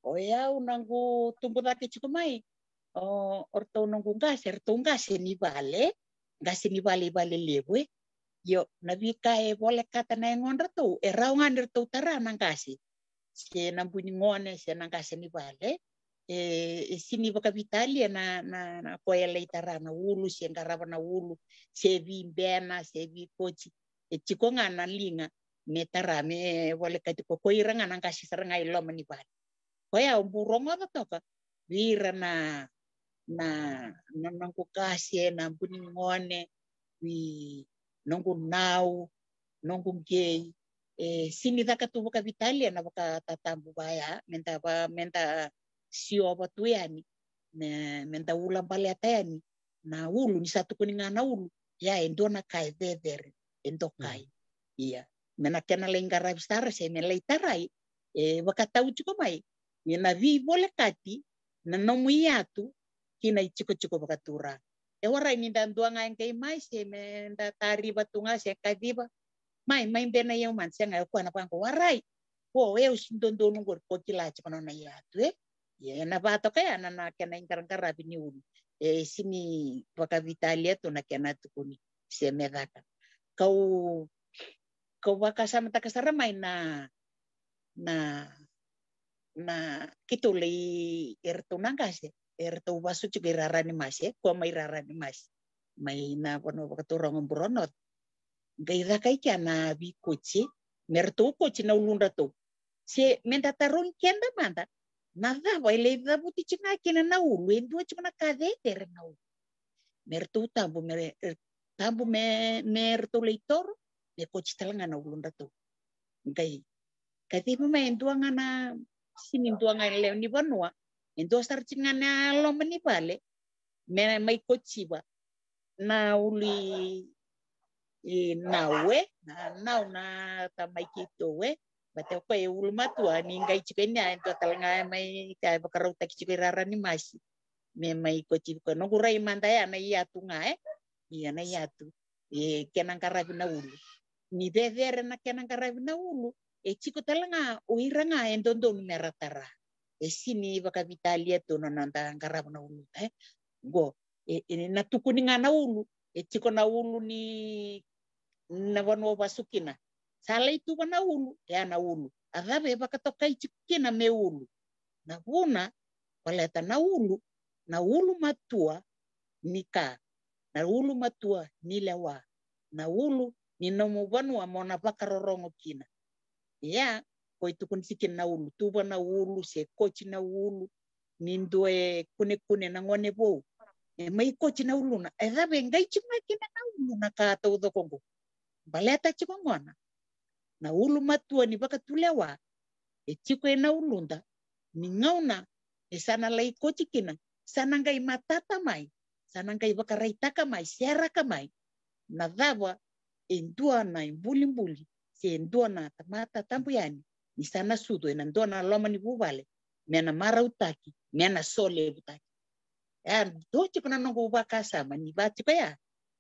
O yau noqu tubu cake tiko mai, o, o ratou noqu qase, ratou qase ni vale, qase ni vale i Valelevu, e. Io, na veika e volekata na yagodratou, e rawa ga ni ratou tara na qase. Se na bui ni gone, se na qase ni vale, e, e sini vakavitalia na, na, na koya e lai tara na ulu, se qarava na ulu, se vibena, se vikoti. E tiko ga na liga me tara, me volekati ko, ko ira ga na qase sara ga i loma ni vale. Koya au bau rogoca toka vei ira na, na, na noqu qase, na bu ni gone, i noqu nau, noqu qei, e sini caka tu vakavitalia na vakatatabu vaya, meda va, meda siova tu yani, me, meda ula baleta yani na ulu, ni sa tukuni ga na ulu. Ia e dua na ka e cecere, e dokai. Ia me na kena lai qaravi sara se me lai tarai, e vakatau tiko mai ni na veivolekati na nomu iyatu ki na itikotiko vakaturaga. E warai ni da dua ga e qai mai se me da tariva tu ga se kaciva, mai, mai bena i au mada, sega, e koya na vaqo, warai. O, e usi dodonu qori ko kila tiko na nona iyatu, e? Ia e na vatoka ya na, na kena iqaraqaravi ni ulu. E sini vakavitalia tu na kena tukuni se me caka. Kau, kau vakasamataka sara mai na, na, na keitou lai, eratou na qase, eratou vasu tiko i rara ni masi, e? Kua mai rara ni masi, mai na vanua vakaturaga o Buronoca. Qai caka i kea na veikoti, me ratou koti na uludratou. Se me da tarogi keda mada, na cava e lai cavuti tiko ga kina na ulu, e dua tiko na ka cecere na ulu. Me ratou tabu, me, e, tabu me, me ratou lai toro, me koti tale ga na uludratou. Qai kaciva mai e dua ga na, sini dua ga e lewe ni vanua, e dua sara tiko ga na loma ni vale, me mai kotiva na ulu i, i nau, e, na nau na tamai keitou, e. Vata o koya e ulu matua, ni qai tiko e ni a, e dua tale ga e mai ka e vakarautaki tiko i rara ni masi. Me mai kotiva koya, noqu rai mada ya na iyatu ga, e. Ia na iyatu, e kena qaravi na ulu. Ni cecere na kena qaravi na ulu, e tiko tale ga o ira ga e dodonu me ra tara. E sini vakavitalia tu na noda qarava na ulu, e. Qo, e, e na tukuni ga na ulu, e tiko na ulu ni na vanua o vasu kina. Sa lai tuva na ulu, e a na ulu. A cava e vakatokai tiko kina me ulu? Na vuna, baleta na ulu, na ulu matua ni ka, na ulu matua ni lewa, na ulu ni nomu vanua mo na vakarorogo kina. Ia, ko e tukuni tiko kina na ulu, tuva na ulu, se koti na ulu, ni dua e kunekune na gone vou, e mai koti na uluna. E cava e qai tiko ga kina na ulu na ka taucoko qo? Baleta tiko gona na ulu matua ni vakatulewa, e tiko e na uluda, ni gauna e sa na lai koti kina, sa na qai matata mai, sa na qai vakaraitaka mai, seraka mai na cava e dua na ibulibuli se e dua na tamata tabu yani, ni sa na sucu e na dua na loma ni vuvale, me na marautaki, me na solevutaki. E a dua tiko na noqu vakasama ni va tiko ya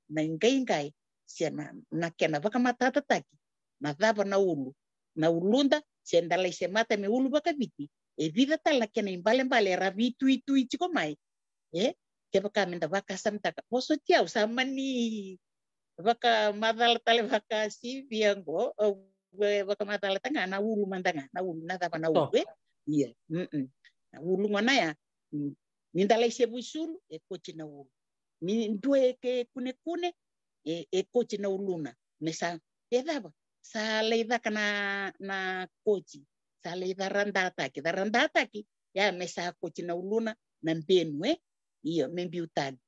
na iqaiqai se na, na kena vakamatatataki na cava na ulu, na uluda, se da lai semata me ulu vakaviti, e vica tale na kena ibalebale era veituitui tiko mai. E, kevaka me da vakasamataka, vosoti au, sa mani vakamacala tale vakasivia qo, au, e, vakamacalataka ga na ulu mada ga, na ulu, na cava na ulu, e? Ia, mm-mm. Na ulu gona ya, mm. Ni da lai sevu isulu, e koti na ulu. Ni dua e ke kunekune, e, e koti na uluna. Me sa, e cava? Sa lai caka na, na koti. Sa lai caradataki, caradataki. Ia, me sa koti na uluna, na benu, e? Io, me biu tani.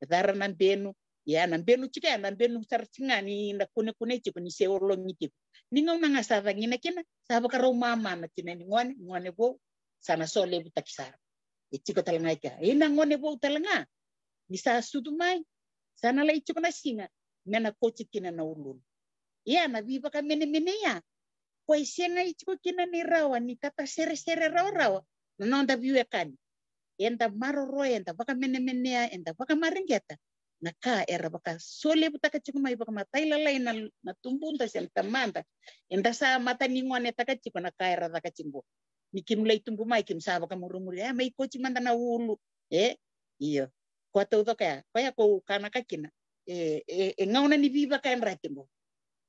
Cara na benu, ia, na benu tiko ya, na benu sara tiko ga ni na kunekune tiko, ni se ologi tiko. Ni gauna ga sa cagina kina, sa vakarau mama na tina ni gone, gone vou, sa na solevutaki sara. E tiko tale ga i kea. E na gone vou tale ga, ni sa sucu mai, sa na lai tiko na siga me na koti kina na uluna. Ia na veivakamenemene ya, ko e sega i tiko kina ni rawa ni tataseresere rawarawa na noda veiwekani. Eda maroroya, eda vakamenemenea, eda vakamareqeta na ka era vakasolevutaka tiko mai vakamatailalai na, na tubuda se na tamada. Eda sa matanigonetaka tiko na ka era caka tiko. Ni kemu lai tubu mai, kemu sa vakamurimuri, e, mai koti mada na ulu, e? Io. Ko a taucoko ya, koya ko kanaka kina. E, e, e gauna ni veivakayadrati qo.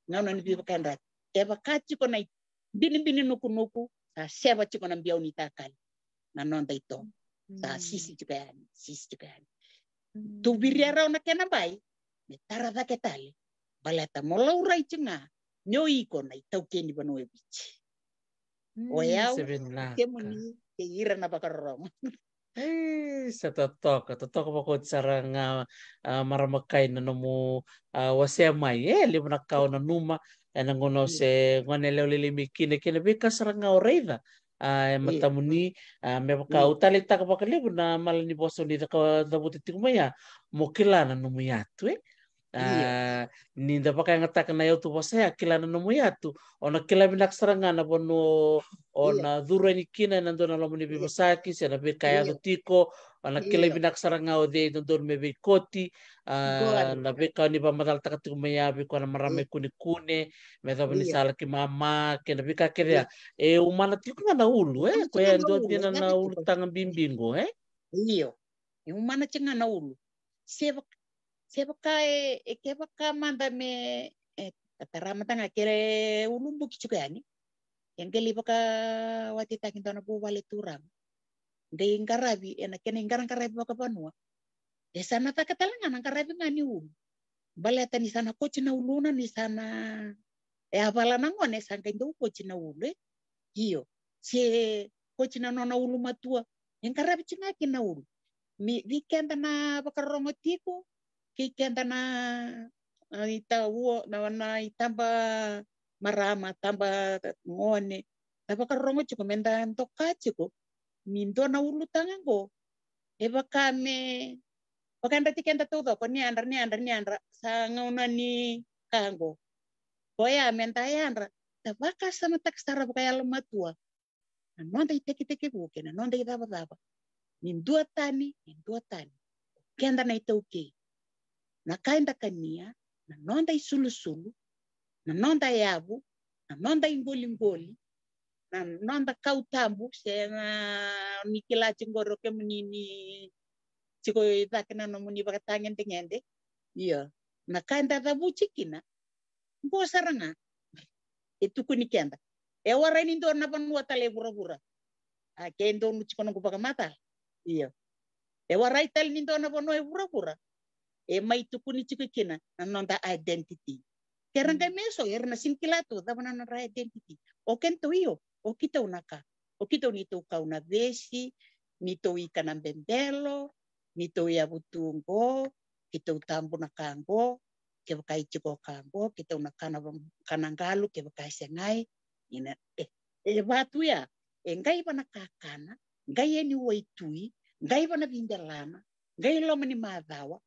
Gauna ni veivakayadrati. E vaka tiko na ibinibini nukunuku sa seva tiko na biau ni takali. Na noda itovo. Sa sisi tiko yani, sisi tiko yani. Tu viria rawa na kena bai, me tara cake tale. Baleta mo laurai tiko ga ni o iko na itaukei ni vanua e Viti. O yau, kemuni, kei ira na vakarorogo. E, sa totoka, totoka vakaoti sara ga, a, marama kai na nomu, a, wasea mai. E, levu na ka o nanuma, e na gauna o se gone yalewa lailai mai kina, kei na veika sara ga o raica, a, e matamuni, a, me vaka au taleitaka vakalevu na mala ni vosa ni caka cavuta tiko mai ya, mo kila na nomu yatu, e. A, ni da vakayagataka na yatu vosa ya, kila na nomu yatu. O na kila vinaka sara ga na vanua o na curu yani kina ena dua na loma ni veivosaki, se na veika yaco tiko. O na kila vinaka sara ga o cei e dodonu me veikoti. A, na veika ni vakamacalataka tiko mai ya vei koya na marama e kunekune, me yacova ni sa laki mama, kei na veika kece ya. E umana tiko ga na ulu, e? Koya e dua dina na ulutaga bibi qo, e? Io. E umana tiko ga na ulu. Se vaka, se vaka e, e kevaka mada me, e, tara mada ga ke ulu buki tiko yani. E qai lai vakawatitaki dua na vuvale turaga. Qai qaravi ena kena iqaraqaravi vakavanua. E sa na caka tale ga na qaravi ga ni ulu. Baleta ni sa na koti na uluna, ni sa na, e a vala na gone sa qai dau koti na ulu, e? Io. Se koti na nona ulumatua, e qaravi tiko ga kina na ulu. Ni vei keda na vakarorogo tiko, kei keda na, a, ita ua, na, na itaba marama, taba gone, na vakarorogo tiko, me da doka tiko ni dua na ulutaga qo, e vaka me, vaka yadrati keda taucoko, ni yadra, ni yadra, ni yadra, sa gauna ni ka qo. Koya me da yadra, da vakasamataka sara vakayalomatua na noda itekitekivu kei na noda icavacava. Ni dua tani, ni dua tani. Keda na iTaukei. Na ka eda kania, na noda isulusulu, na noda yavu, na noda iqoliqoli, na noda kau tabu, se na ni kila tiko qori o kemuni ni tiko i cake na nomuni vakatagedegede. Ia, na ka eda cavuti kina, qo sara ga e tukuni keda. E warai ni dua na vanua tale e vuravura. A, ke donu tiko noqu vakamacala. Io. E warai tale ni dua na vanua e vuravura. E mai tukuni tiko kina na noda identity. Ke ra qai me so, era na sega ni kila tu cava na nodra identity. O keitou io, o keitou na ka. O keitou neitou kau na vesi, neitou ika na bebelo, neitou yavu tu qo, keitou tabu na ka qo, kevaka e tiko ka qo, keitou na kana va-, kana qalu, kevaka e segai. Ina, e, e vatu ya, e qai va na kakana, qai yani waitui, qai va na videlana, qai loma ni macawa.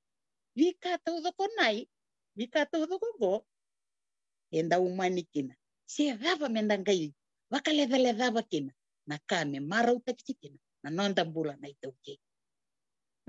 Veika taucoko nai, veika taucoko qo, e da umani kina. Se cava me da qai vakalecalecava kina na ka me marautaki tiko kina na noda bula na iTaukei.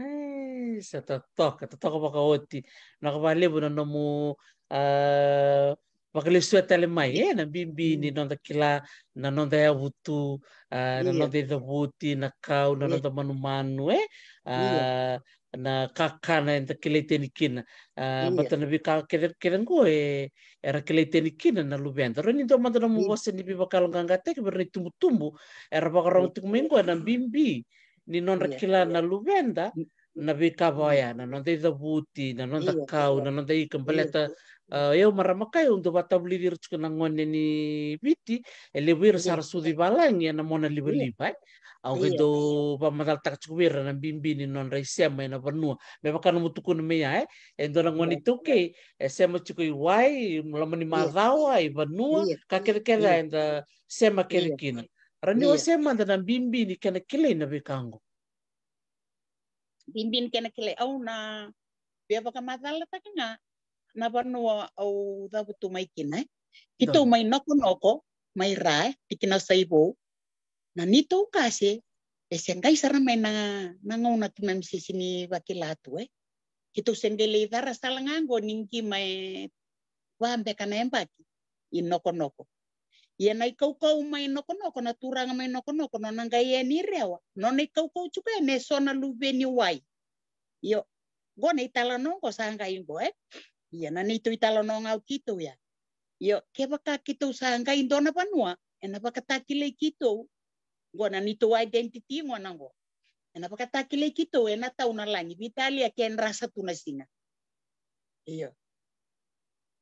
E, sa totoka, totoka vakaoti. Vinaka vakalevu na nomu, a, vakalesuya tale mai, e, na bibi ni noda kila, na noda yavutu, a, na noda icavuti, na kau, na noda manumanu, e, a, na kakana eda kilai tani kina. A, bata na veika kece, kece qo e, era kilai tani kina na luveda. Rau ni dua mada nomu vosa ni veivakayaloqaqataki vei ira na itubutubu era vakarorogo tiko mai qo, na bibi ni nodra kila na luveda, na veika vaya, na noda icavuti, na noda kau, na noda ika, baleta, a, au marama kai, au dau vakatavulici ira tiko na gone ni Viti, e levu ira sa ra sucu i valagi ena mona livaliva, e. Au qai dau vakamacalataka tiko vei ira na bibi ni nodra isema ena vanua. Me vaka nomu tukuna mai ya, e. E dua na gone iTaukei, e sema tiko i wai, loma ni macawa, i vanua, ka kecekece eda sema kece kina. Rau ni wasea mada na bibi ni kena kilai na veika qo. Bibi ni kena kilai, au na via vakamacalataka ga na vanua au cavutu mai kina, e. Keitou mai Nokonoko, mai Ra, e, tikina o Saivou. Na neitou qase, e se qai sara mai na, na gauna keimami se sega ni vakila tu, e. Keitou se qai lai cara sala ga qo ni qima e va beka na yabaki i Nokonoko. Ia na ikaukau mai Nokonoko, na turaga mai Nokonoko, nona qai yani i Rewa, nona ikaukau tiko yani e so na luve ni wai. Io, qo na italanoa qo sa qai qo, e. Ia na neitou italanoa ga o keitou ya. Io, kevaka keitou sa qai dua na vanua, ena vakatakilai keitou. Qo na neitou identity qo na qo. Ena vakatakilai keitou ena tau na lagi, veitalia kedra sa tu na siga. Io.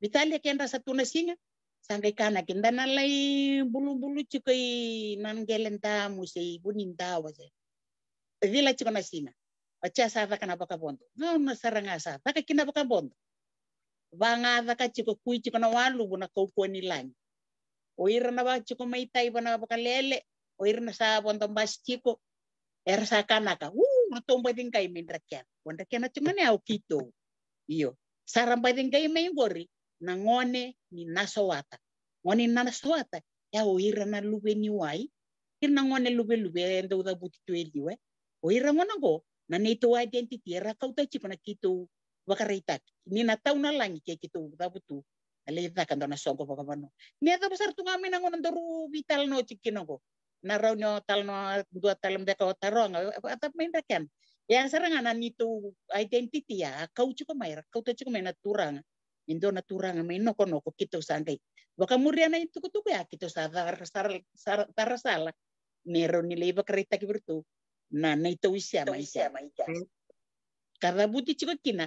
Veitalia kedra sa tu na siga, sa qai kana ke da na lai bulubulu tiko i Naqeledamu se i Vunidawa se. cila tiko na siga. Oti ya sa caka na vakavodo. Gauna sara ga sa caka kina vakavodo, vagacaka tiko, kui tiko na waluvu na kaukauwa ni lagi. O ira na va tiko mai Taiva na vakalele, o ira na sa vodo basi tiko, era sa kanaka, u, ratou baci qai mai Drakena. O Drakena tiko gona ya o keitou. Io. Sa ra baci qai mai qori na gone ni Nasowata. Gone ni Nasowata, ya o ira na luve ni wai, ira na gone luveluve e dau cavuti tu e liu, e. O ira gona qo, na neitou identity era kauta tiko na keitou vakaraitaki ni na tau na lagi ke keitou cavutu na lai caka dua na soqo vakavanua. Me yacova sara tu ga mai na gauna daru veitalanoa tiko kina qo, na rawa ni o talanoa dua tale beka o taroga, e, e, e, mai Drakena. Ya sara ga na neitou identity ya a kau tiko mai, era kauta tiko mai na turaga. E dua na turaga mai Nokonoko, keitou sa qai vakamuria na itukutuku ya, keitou sa cara, cara, cara, cara sala me rawa ni lai vakaraitaki vei iratou na neitou isema, isema. Ka cavuti tiko kina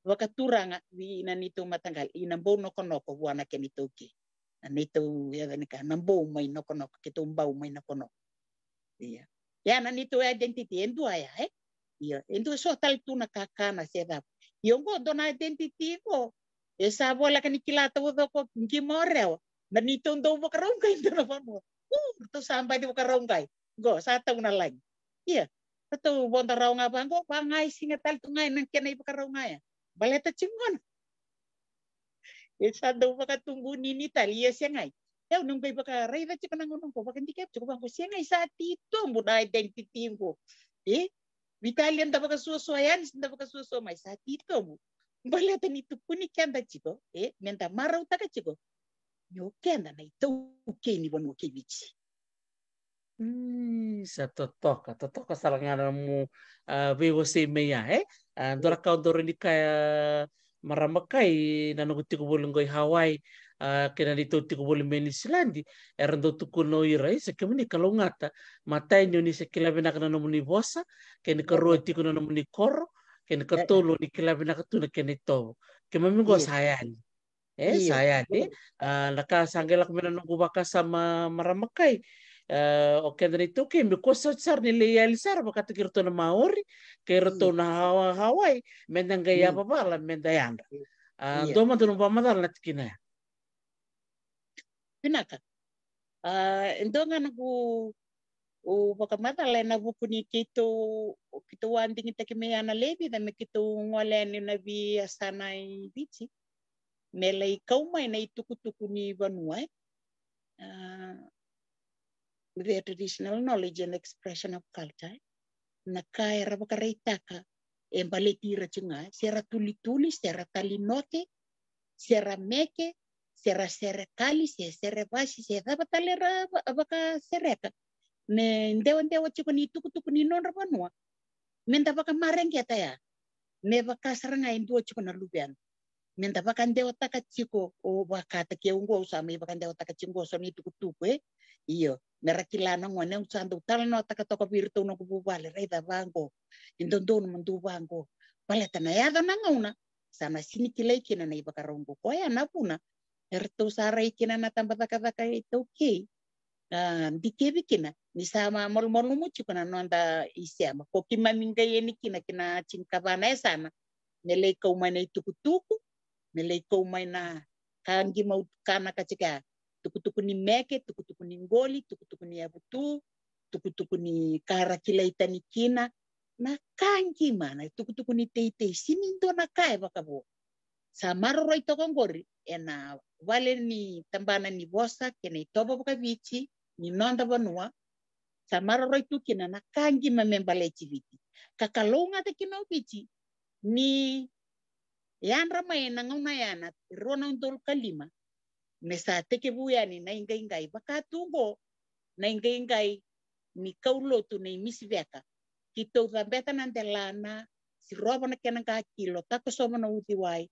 vakaturaga vei na neitou mataqali i Nabou Nokonoko vua na kena itaukei. Na neitou, yaca ni ka, Nabou mai Nokonoko, keitou bau mai Nokonoko. Ia. Ia na neitou identity e dua ya, e? Ia, e dua so tale tu na kakana se cava. Ia oqo dua na identity qo e sa voleka ni kila taucoko, qima o Rewa. Na neitou dau vakarau qai dua na vanua. U, ratou sa baci vakarau qai. Qo sa tau na lagi. Ia, ratou vodo rawa ga vaqo, vaqai siga tale tu ga ena kena ivakarau ga ya. Baleta tiko gona e sa dau vakatubu nini tale, ia segai. Au na qai vakaraica tiko na gauna qo, vakadikeva tiko vaqo, segai, sa titobu na identity qo. E? Veitalia da vakasuasua yani se da vakasuasua mai, sa titobu. Baleta ni tukuni keda tiko, e, meda marautaka tiko ni o keda na itaukei ni vanua kei Viti. Mm, sa totoka, totoka sara ga na nomu, ah, veiwasei mai ya, e? Ah, dua na ka au dau rawa ni kaya, marama Kai, na noqu tiko voli qo i Hawaii, ah, kei na neitou tiko voli mai Niu Siladi, era dau tukuna o ira, "Isa, kemuni kalougata, matai ni o ni sa kila vinaka na nomuni vosa, kei na karua tiko na nomuni koro, kei na katolu o ni kila vinaka tu na kena itovo." Keimami qo sa yali. E, sa yali. Ah, na ka sa qai lako mai na noqu vakasama, marama Kai. Ah, o keda na iTaukei, me kua sara ni lai yali sara vakataki iratou na Maori kei iratou na Hawa-, Hawaii, meda qai yavavala, meda yadra. Ah, dua mada nomu vakamacala na tikina ya. Vinaka. Ah, e dua ga noqu vakamacala ena vuku ni keitou, keitou a digitaki mai ya na lewe vica me keitou gole yani na veiyasana i Viti me lai kau mai na itukutuku ni vanua, e? Ah, the traditional knowledge and expression of culture, e? Na ka era vakaraitaka e baleti ira tiko ga, se ra tulituli, se ra talinoke, se ra meke, se ra serekali, se serevasi, se cava tale era va-, vakasereka me dewadewa tiko ni tukutuku ni nodra vanua. Meda vakamareqeta ya me vaka sara ga e dua tiko na luveda. Meda vakadewataka tiko, o vakataki au qo, au sa mai vakadewataka tiko qo so na itukutuku, e? Io, me ra kila na gone, au sa dau talanoataka toka vei iratou noqu vuvale, raica vaqo, e dodonu mo dou vaqo. Baleta na yaco na gauna sa na sini kilai kina na ivakarau qo. Koya na vuna eratou sa rai kina na tabacakacaka iTaukei, ah, dikevi kina ni sa ma-, malumalumu tiko na noda isema. Ko keimami qai yani kina ki na tinikava na yasana me lai kau mai na itukutuku, me lai kau mai na ka qima au kanaka tiko ya. Tukutuku ni meke, tukutuku ni qoli, tukutuku ni yavutu, tukutuku ni ka ra kilai tani kina, na ka qima, na tukutuku ni teitei, sini dua na ka e vakavo. Sa maroroi toka oqori ena vale ni tabana ni vosa kei na itovo vakaviti ni noda vanua. Sa maroroi tu kina na ka qima me baleti Viti. Ka kalougata kina o Viti ni yadra mai ena gauna ya na rua na udolu ka lima, me sa tekivu yani na iqaiqai, vaka tu qo na iqaiqai ni kaulotu nei Misi Veka. Keitou cabeta na delana, sirova na kena qakilo, takosova na uciwai.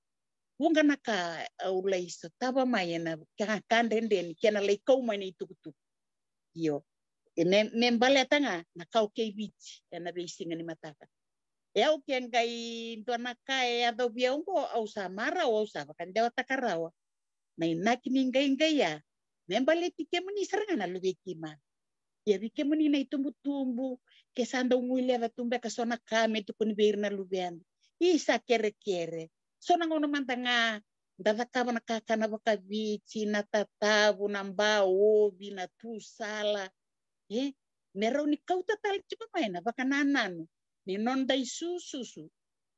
Vuqa na ka au lai sotava mai ena ka, ka dredre ni kena lai kau mai na itukutuku. Io, e me, me baleta ga na kaukei Viti ena veisiga ni mataka. E au ke qai dua na ka e yacovi au qo, au sa marau, au sa vakadewataka rawa na inaki ni qaiqai ya me baleti kemuni sara ga na luve i keimami. Ia vei kemuni na itubutubu ke sa dau guileca tu beka so na ka me tukuni vei ira na luveda. Isa kerekere. So na gauna mada ga da cakava na kakana vakaviti, na tatavu, na baovi, na tusala. E, me rau ni kauta tale tiko mai na vakanananu ni noda isususu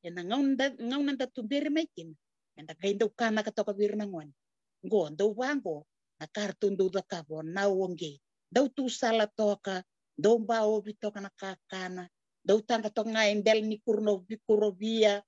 ena gauna da, gauna da tuberi mai kina. Eda qai dau kanaka toka vei ira na gone. Qo, dau vaqo na ka ratou dau cakava o nau o qei. Dau tusala toka, dau baovi toka na kakana, dau taqa toka ga e dela ni kuro na vikurovia,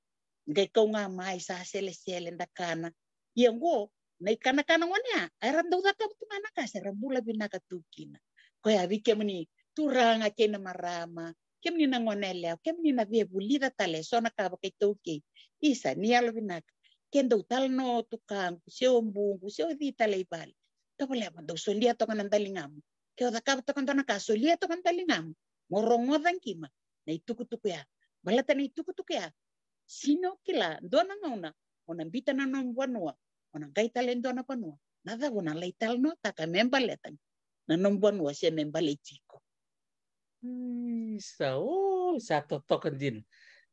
qai kau ga mai sa selesele da kana. Ia qo na ikanakana gone ya era dau cakava tu ga na ka se ra bula vinaka tu kina. Koya vei kemuni turaga kei na marama, kemuni na gone yalewa, kemuni na via vulica tale so na ka vakaitaukei. Isa, ni yalovinaka. Ke dau talanoa o tukaqu se o buqu se o cei tale i vale, tovolea mo dau solia toka na daligamu. Ke o cakava toka dua na ka, solia toka na daligamu mo rogoca qima na itukutuku ya. Baleta na itukutuku ya, sega ni o kila, dua na gauna o na biuta na nomu vanua, o na qai tale e dua na vanua. Na cava o na lai talanoataka me baleta na nomu vanua se me baleti iko? Isa, o, sa totoka dina.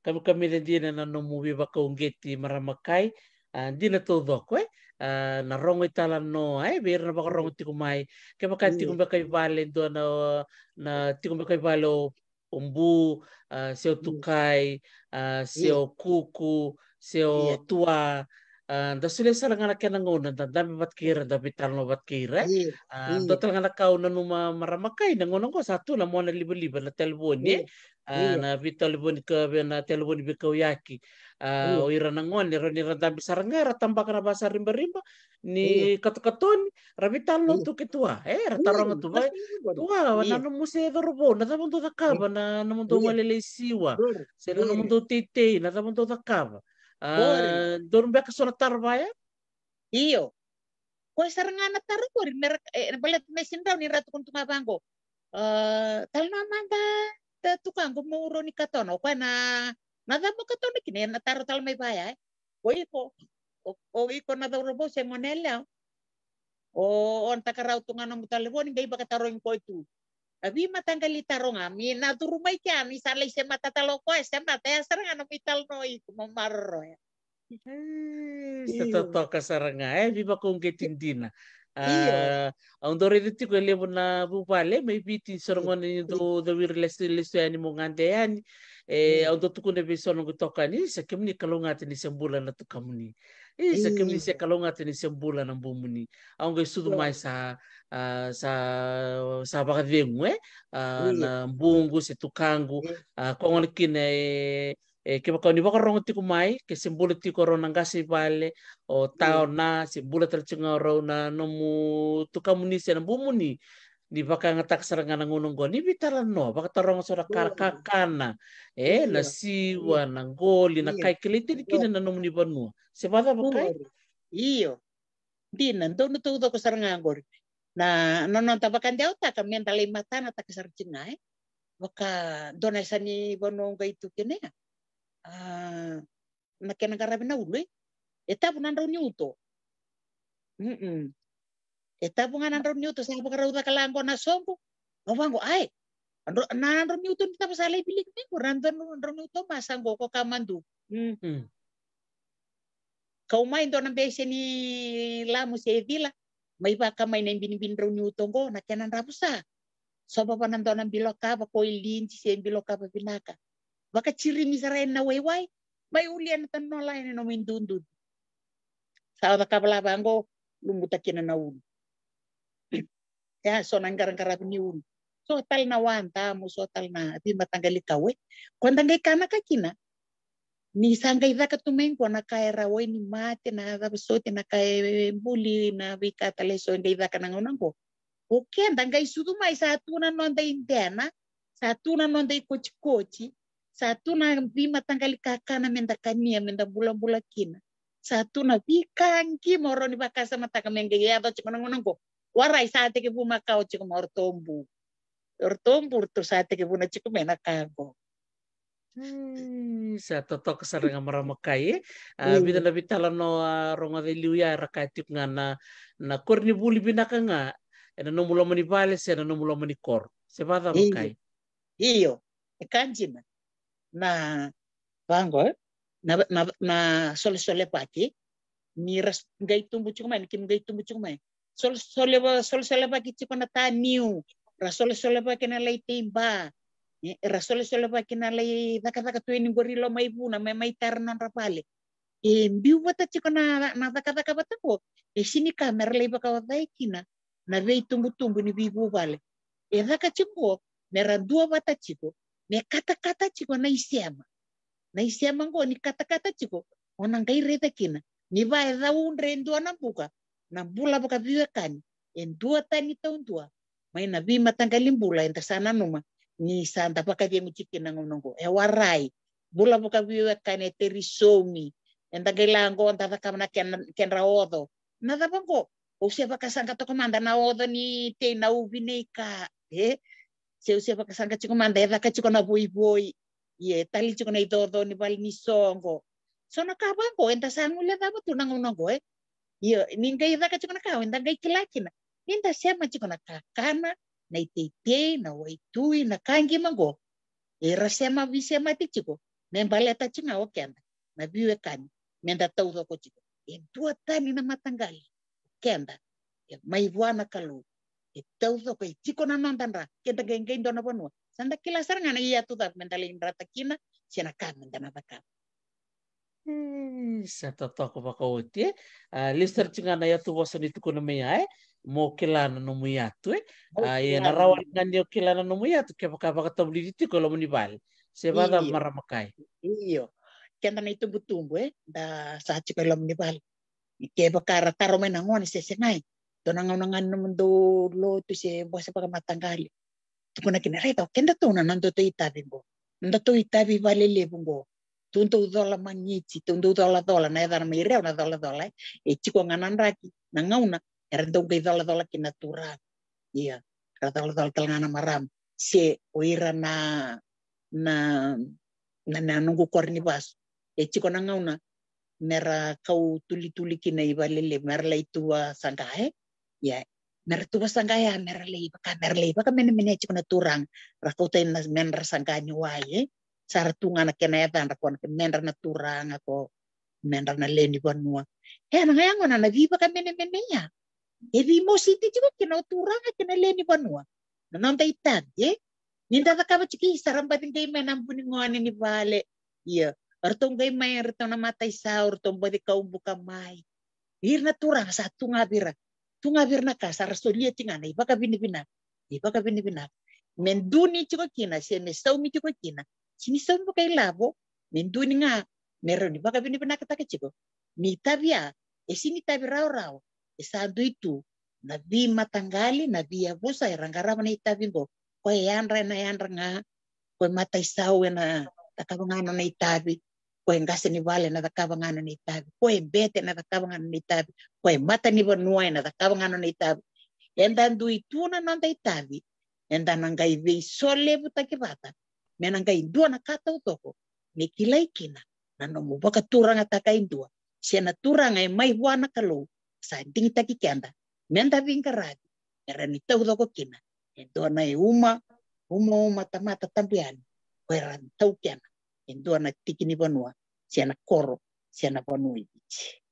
Kamikamica dina na nomu veivakauqeti, marama kai. A, dina taucoko, e? A, na rogo italanoa, e, vei ira na vakarogo tiko mai. Kevaka tiko beka i vale dua na, na tiko beka i vale o, o bu, a, se o tukai, a, se o kuku, se o tua. A, da solia sara ga na kena gauna da dabe vata kei ira, da veitalanoa vata kei ira, e? A, dua tale ga na ka au nanuma, marama kai, na gauna oqo sa tu na mona livaliva na talevoni, e? A, na veitalevoni ka, vei na talevoni veikauyaki. A, o ira na gone, rawa ni ra dabe sara ga, ra tabaka na vasa ribariba ni katokatoni, ra veitalanoa tu kei tua, e? Ra taroga tu, vei tua, na nomu se cauravou, na cava dou cakava, na nomudou galele i siwa, se na nomudou teitei, na cava dou cakava? A, dou beka so na taro vaya? Io. Koya sara ga na taro qori, me ra, e, baleta me sega ni rawa ni ra tukuna tu ga vaqo. A, talanoa mada, tukaqu, mo rau ni katona. O koya na, na cava mo katona kina, na taro tale mai vaya, e? O iko, o, o iko na cauravou se gone yalewa, o, o na takarau tu ga nomu talevoni, qai vakatarogi koya tu. A veimataqali taro ga, me na curu mai kea, ni sa lai semata tale o koya, semata, ya sara ga na veitalanoa iko mo maroroya. E, sa totoka sara ga, e, veivakauqeti dina. A, au dau raica tiko e levu na vuvale mai Viti, so na gone ni dau cawiri lesu, lesu yani mo gade yani. E, au dau tukuna vei so noqu itokani, sa kemuni kalougata ni se bula na tukamuni. E, sa kemuni se kalougata ni se bula na bumuni. Au qai sucu mai sa, a, sa, sa vakacegu, e? A, na buqu se tukaqu, a, ko gona kina, e, e, kevaka o ni vakarogo tiko mai, ke se bula tiko o rau na qase i vale, o ta, o na, se bula tale tiko ga o rau na nomu tukamuni se na bumuni, ni vakayagataka sara ga na gauna oqo, ni veitalanoa, vakataroga so na ka ra kakana, e, na siwa, na qoli, na kai kilai tani kina na nomuni vanua. Se vakacava kai? Io. Dina, donu taucoko sara ga qori. Na, na noda vakadewataka me da lai matanataka sara tiko ga, e? Vaka dua na yasa ni vanua au qai tu kina ya. A, na kena qaravi na ulu, e? E tavu na drau ni uto. Mm-mm. E tavu ga na drau ni uto, sa vakarau caka la qo na soqo. Au vaqo, ai. Na drau ni uto ni tava sa lai viliki mai qo, na drau ni uto ma sa qo ko ka madu. Mm. Kau mai dua na bese ni lamu se cila, mai vaka mai na ibinibini drau ni uto qo, na kena dravusa. Sova va na dua na bilo kava, ko iliji se bilo kava vinaka. Vakacirimi sara ena waiwai, mai ulia na tanola ena nomu idududu. Sa oca kava la vaqo, lubuta kina na ulu. Ya, so na qaraqaravi ni ulu. So tale na wadamu, so tale na veimataqali kau, e. Ko da qai kanaka kina. Ni sa qai caka tu mai qo na ka e rawai ni mate, na cava soti, na ka e buli, na veika tale so e qai caka na gauna qo. O keda qai sucu mai sa tu na noda idena, sa tu na noda ikotikoti, sa tu na veimataqali kakana me da kania, me da bulabula kina. Sa tu na veika qimo o rau ni vakasamataka me qai yaco tiko na gauna qo. Warai sa tekivu makawa tiko mai o ratou bu. O ratou bu, ratou sa tekivu na tiko mai na ka qo. Ei, sa totoka sara ga marama kai, e. A, vica na veitalanoa rogoca e liu ya era kaya tiko ga na, na koronivuli vinaka ga ena nomu loma ni vale se na nomu loma ni koro. Se vakacava kai? Io. E ka dina. Na vaqo, na, na, na solesolevaki, ni ra s-, qai tubu tiko mai, ni keimami qai tubu tiko mai. Sole-, sole-, solesolevaki tiko na taniu, ra solesolevaki na lai teiba, e, ra solesolevaki na lai cakacaka tu e ni qori loma i vuna, me mai tara nodra vale. E biu vata tiko na, na cakacaka vata qo, e sini ka me ra lai vakaocai kina na veitubutubu ni veivuvale. E caka tiko qo, me ra dua vata tiko, me katakata tiko na isema. Na isema qo ni katakata tiko, o na qai raica kina. Ni va e caudre e dua na buka, na bula vakaveiwekani, e duatani taudua mai na veimataqali bula eda sa nanuma ni sa da vakacegu tiko kina gauna qo. E warai, bula vakaveiwekani, e teri saumi, eda qai la qo da cakava na kena, kedra oco. Na cava qo? Au se vakasaqa toka mada na oco ni tei na uvi nei ka, e? Se au se vakasaqa tiko mada, e caka tiko na voivoi. Ia, e tali tiko na icoco ni vale ni soqo. So na ka vaqo, eda sa guilecava tu na gauna qo, e? Ia, ni qai caka tiko na ka, eda qai kila kina. Ni da sema tiko na kakana, na iteitei, na waitui, na ka qima qo. Era sema, veisemati tiko. Me baleta tiko ga o keda na veiwekani, me da taucoko tiko. E duatani na mataqali, keda. E mai vua na Kalou. E taucoko, e tiko na noda dra. Keda qai, qai dua na vanua. Sa da kila sara ga na iyatu cava me da lai drata kina, se na ka me da na cakava. E, sa totoka vakaoti, e. A, lesu sara tiko ga na iyatu vosa ni tukuna mai ya, e. Mo kila na nomu iyatu, e. A, e na rawa ga ni o kila na nomu iyatu kevaka vakatavulici tiko e loma ni vale. Se vacava, marama kai? Io. Keda na itubutubu, e, da sa tiko e loma ni vale. Ni kevaka ra taro mai na gone se segai, dua na gauna ga ni nomudou lotu se bose vakamataqali, tukuna kina, raica, o kedatou na nodatou itavi qo. Nodatou itavi valelevu qo. Tou dau cola magiti, tou dau colacola, na yacana mai Reo na colacola, e. E tiko ga na draki, na gauna era dau qai colacola kina na turaga. Ia, ra colacola tale ga na marama. Se o ira na, na, na, na noqu kore ni vasu. E tiko na gauna me ra kau tulituli kina i valelevu, me ra lai tuva saqa, e? Ia, me ra tuva saqa ya, me ra lai vaka, me ra lai vakamenemenei tiko na turaga. Ra kauta ina me ra saqa ni wai, e? Sa ra tu ga na kena yacadra ko na ke-, me ra na turaga, ko me ra na lewe ni vanua. E, na ga ya gona na veivakamenemenei ya. E veimositi tiko kina o turaga kei na lewe ni vanua. Na noda itavi, e? Ni da cakava tiko, i sa ra baci qai mai na bu ni gone ni vale. Ia, o ratou qai mai, o ratou na mataisau, o ratou baci kau buka mai. Ira na turaga sa tu ga vei ira. Tu ga vei ira na ka sa ra solia tiko ga na ivakavinavinaka. Ivakavinavinaka. Me duni tiko kina, se me saumi tiko kina. Sini saumi vakailavo, me duni ga, me rawa ni vakavinavinakataka tiko. Ni itavi ya, e sini itavi rawarawa, e sa dui tu na veimataqali, na veiyavusa era qarava na itavi qo. Ko e yadra ena yadra ga, ko e mataisau ena cakava ga nona itavi, ko e qase ni vale ena cakava ga nona itavi, ko e bete ena cakava ga nona itavi, ko e mata ni vanua ena cakava ga nona itavi. Eda dui tu na noda itavi, eda na qai veisolevutaki vata, me na qai dua na ka taucoko me kilai kina na nomu vakaturagataka e dua, se na turaga e mai vua na Kalou, sa digitaki keda me da veiqaravi, me ra ni taucoko kina e dua na uma, uma, uma tamata tabu yani, ko era taukena e dua na tiki ni vanua, se na koro, se na vanua i Viti.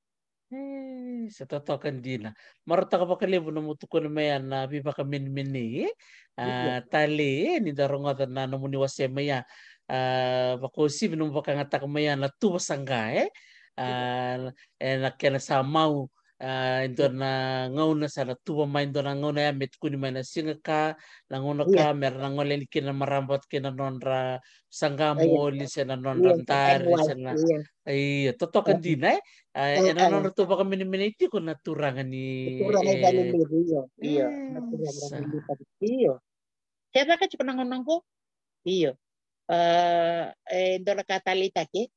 E, sa totoka dina. Marautaka vakalevu nomu tukuna mai ya na veivakamenemenei, e? A, tale, e, ni da rogoca na nomuni wasea mai ya. A, vakauasivi nomu vakayagataka mai ya na tuva saqa, e? A, e na kena sa mau, a, e dua na gauna sa na tuva mai, dua na gauna ya me tukuni mai na siga ka, na gauna ka, me ra na gole yani kina na marama vata kei na nodra saqa moli, se na nodra dari, se na Ia, totoka dina, e? A, e na nodratou vakamenemenei tiko na turaga ni, turaga ni vale levu, io, io. Na turaga ni vale levu, io. Kevaka tiko na gauna qo, io. A, e dua na ka taleitaki,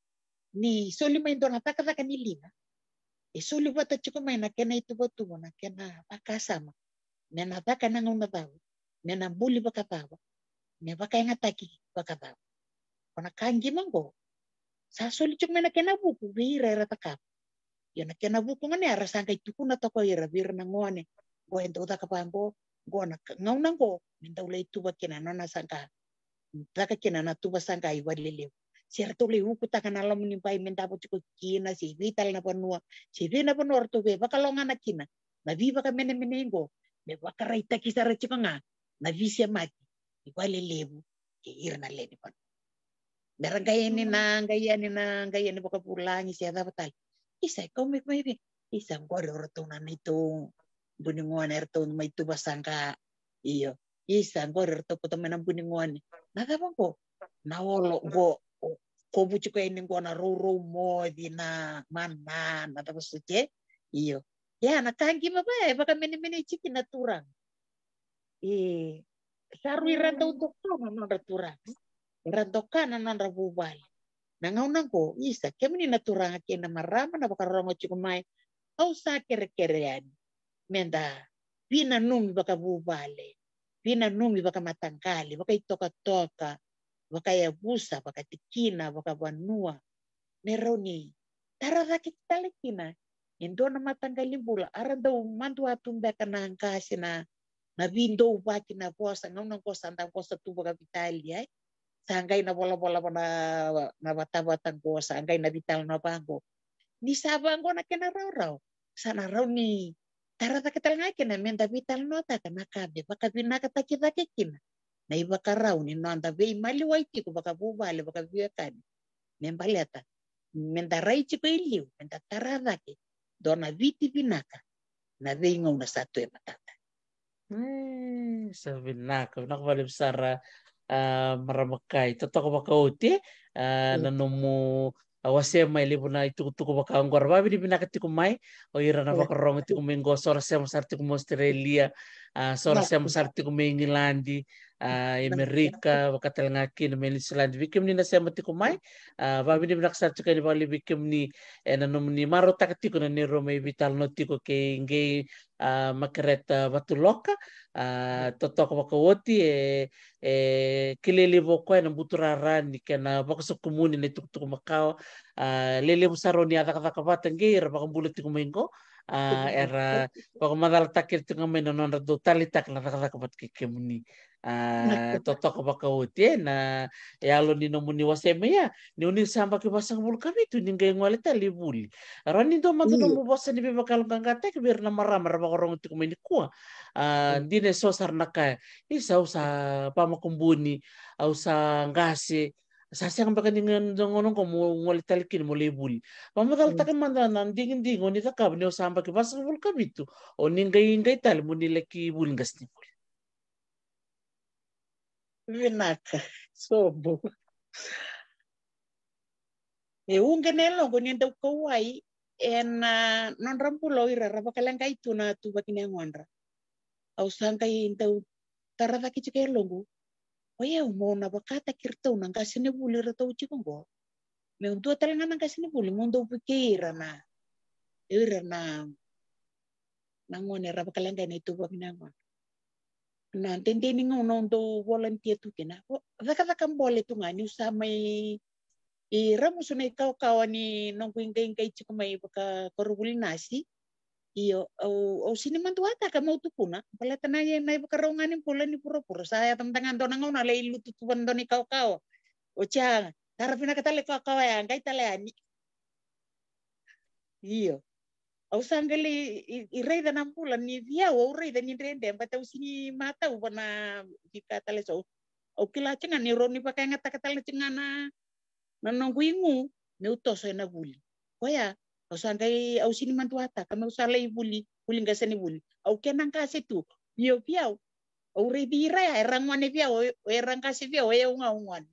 ni soli mai dua na cakacaka ni liga. E soli vata tiko mai na kena ituvatuva, na kena vakasama. Me na caka ena gauna cava, me na buli vakacava, me vakayagataki vakacava. Ko na ka qima qo, sa soli tiko mai na kena vuku vei ira era cakava. Ia na kena vuku gona era sa qai tukuna toka o ira vei ira na gone, qo e dau caka vaqo, qo na ka, gauna qo me dau lai tuva kina na nona saqa. caka kina na tuvasaqa i valelevu. Se ratou lai ukutaka na loma ni bai me davo tiko kina, se vei tale na vanua, se vei na vanua ratou vei vakalogana kina na veivakamenemenei qo, me vakaraitaki sara tiko ga na veisemati i valelevu kei ira na lewe ni vanua. Me ra qai yani na, qai yani na, qai yani vakavulagi se cava tale. Isa, e kau mai, mai vei. Isa, qori o ratou na neitou bunigone, eratou mai tuvasaqa. Io. Isa, qori eratou kauta mai na bunigone. Na cava qo? Na olo qo, o, kovuti koya yani qo na rourou moci, na mana, na cava soti. Io. Ia, na ka qima vaya e vakamenemenei tiko na turaga. E, sa rui ra dau doka na nodra turaga. Era doka na nodra vuvale. Na gauna qo, isa, kemuni na turaga kei na marama na vakarorogo tiko mai, au sa kerekere yani me da vinanumi vakavuvale, vinanumi vakamataqali, vakaitokatoka, vakayavusa, vakatikina, vakavanua, me rauni tara cake tale kina e dua na mataqali bula. A ra dau madua tu beka na qase na, na vidouvaki na vosa, gauna qo sa da vosa tu vakaveitalia, e. Sa qai na volavola va na, na vatavata qo, sa qai na veitalanoa vaqo. Ni sa vaqo na kena rawarawa, sa na rauni tara cake tale ga kina me da veitalanoataka na ka me vakavinakataki cake kina na ivakarau ni noda veimaliwai tiko vakavuvale, vakaveiwekani. Me baleta me da rai tiko i liu, me da tara cake dua na Viti vinaka na veigauna sa tu e matata. E, sa vinaka, vinaka vakalevu sara, a, marama kai. Totoka vakaoti, a, na nomu, a, wasea mai, levu na itukutuku vaka oqo ra vavinavinaka tiko mai o ira na vakarorogo tiko mai qo, so ra sema sara tiko mai Australia, a, so ra sema sara tiko mai Igiladi, a, Amerika, vaka tale ga kina mai Niusiladi. Vei kemuni na sema tiko mai, a, vavinavinaka sara tiko yani vakalevu vei kemuni ena nomuni marautaka tiko na neirau mai veitalanoa tiko kei qei, a, Makereta Vatuloka, a, totoka vakaoti, e, e kilai levu o koya na buturara ni kena vakasokumuni na itukutuku makawa, a, lelevu sara oni a cakacaka vata qei ira vakabula tiko mai qo, a, era vakamacalataka kina tiko ga mai na nodra dau taleitaka na cakacaka vata kei kemuni. A, totoka vakaoti, e, na yalo ni nomuni wasea mai ya, ni oni sa yabaki vasagavulu ka vitu ni qai gole tale i vuli. Rawa ni dua mada nomu vosa ni veivakayaloqaqataki vei ira na marama ra vakarorogo tiko mai nikua. A, dina e so sara na kaya, isa, au sa vamakubuni, au sa qase, sa sega beka ni gauna qo mo gole tale kina mo lai vuli. Vakamacalataka mada na digidigi oni cakava ni o sa yabaki vasagavulu ka vitu, oni qai, qai tale mo ni laki vuli qasenivuli. Vinaka. Sobu. E uqe na yaloqu ni dau kauwai ena, a, nodra bula o ira ra vakaleqai tu na tuvaki ni yagodra. Au sa qai dau tara cake tiko e yaloqu. O yau meu na vakataki iratou na qasenivuli iratou tiko qo. Meu dua tale ga na qasenivuli meu dau vukei ira na, ira na na gone ra vakaleqai na ituvaki ni yagodra. Na dede ni gauna au dau volunteer tu kina, cakacaka bole tu ga niu sa mai, e, ramusu na ikawakawa ni noqu iqaiqai tiko mai vakakoronivuli nasi. Io, au, au sini maduataka meu tukuna baleta na, na ivakarau ga ni bula ni vuravura. Sa yaco mada ga dua na gauna lai lutu tu vua na dua na ikawakawa. Oti ya, tara vinaka tale ikawakawa ya, qai tale yani. Io. Au sa qai lai, i, i raica na bula ni vei au, au raica ni dredre, baleta au sini matau vua na veika tale eso. Au kila tiko ga ni rawa ni vakayagataka tale tiko ga na, na noqu igu meu toso ena vuli. Koya, au sa qai, au sini maduataka meu sa lai vuli, vuli qasenivuli. Au kena qase tu. Io, vei au, au raici ira ya, era gone vei au, o, era qase vei au, o yau ga au gone.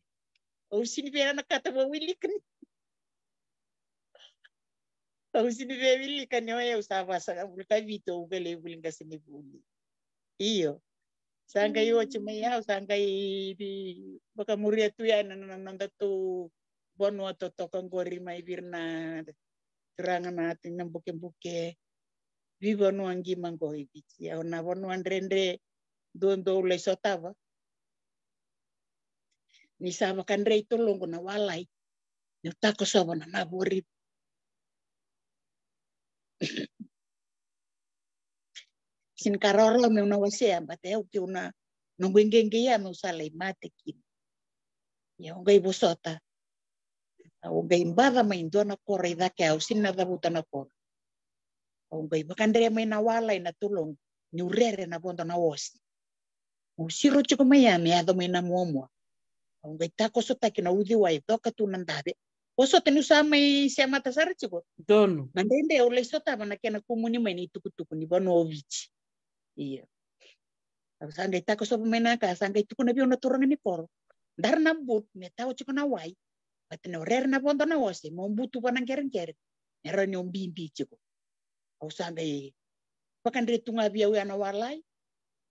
Au sini via na kata vua wilika ni. Au sini via wilika ni o yau sa vasagavulu ka vitu au qai lai vuli qasenivuli. Io. Sa qai oti mai au, sa qai vakamuria tu yani na, na, na nodatou vanua totoka qori mai vei ira na turaga na Tui Nabukebuke. Veivanua qima qo i Viti. Au na vanua dredre, duadua au lai sotava. Ni sa vakadrei toloqu na walai, niu takosova na mavoriva. Sini ka rawarawa meu na wasea, baleta au keu na noqu iqeqei ya meu sa lai mate kina. Ia au qai vosota. Au qai baca mai dua na koro i cake, au sega ni na cavuta na koro. Au qai vakadre mai na walai na toloqu, niu rere na vodo na ose. Au siro tiko mai ya me yaco mai na muamua. Au qai takosotaki na uciwai, coka tu na dave. Vosota niu sa mai semata sara tiko. Donu. Na dredre au lai sotava na kena kumuni mai na itukutuku ni vanua o Viti. Ia. Au sa qai takosova mai na ka, sa qai tukuna vei au na turaga ni koro. Dara na but, me tawa tiko na wai. Vata na o rere na vodo na ose, mo butu va na qereqere. Me rawa ni o bibi tiko. Au sa qai vakadre tu ga vei au ya na walai.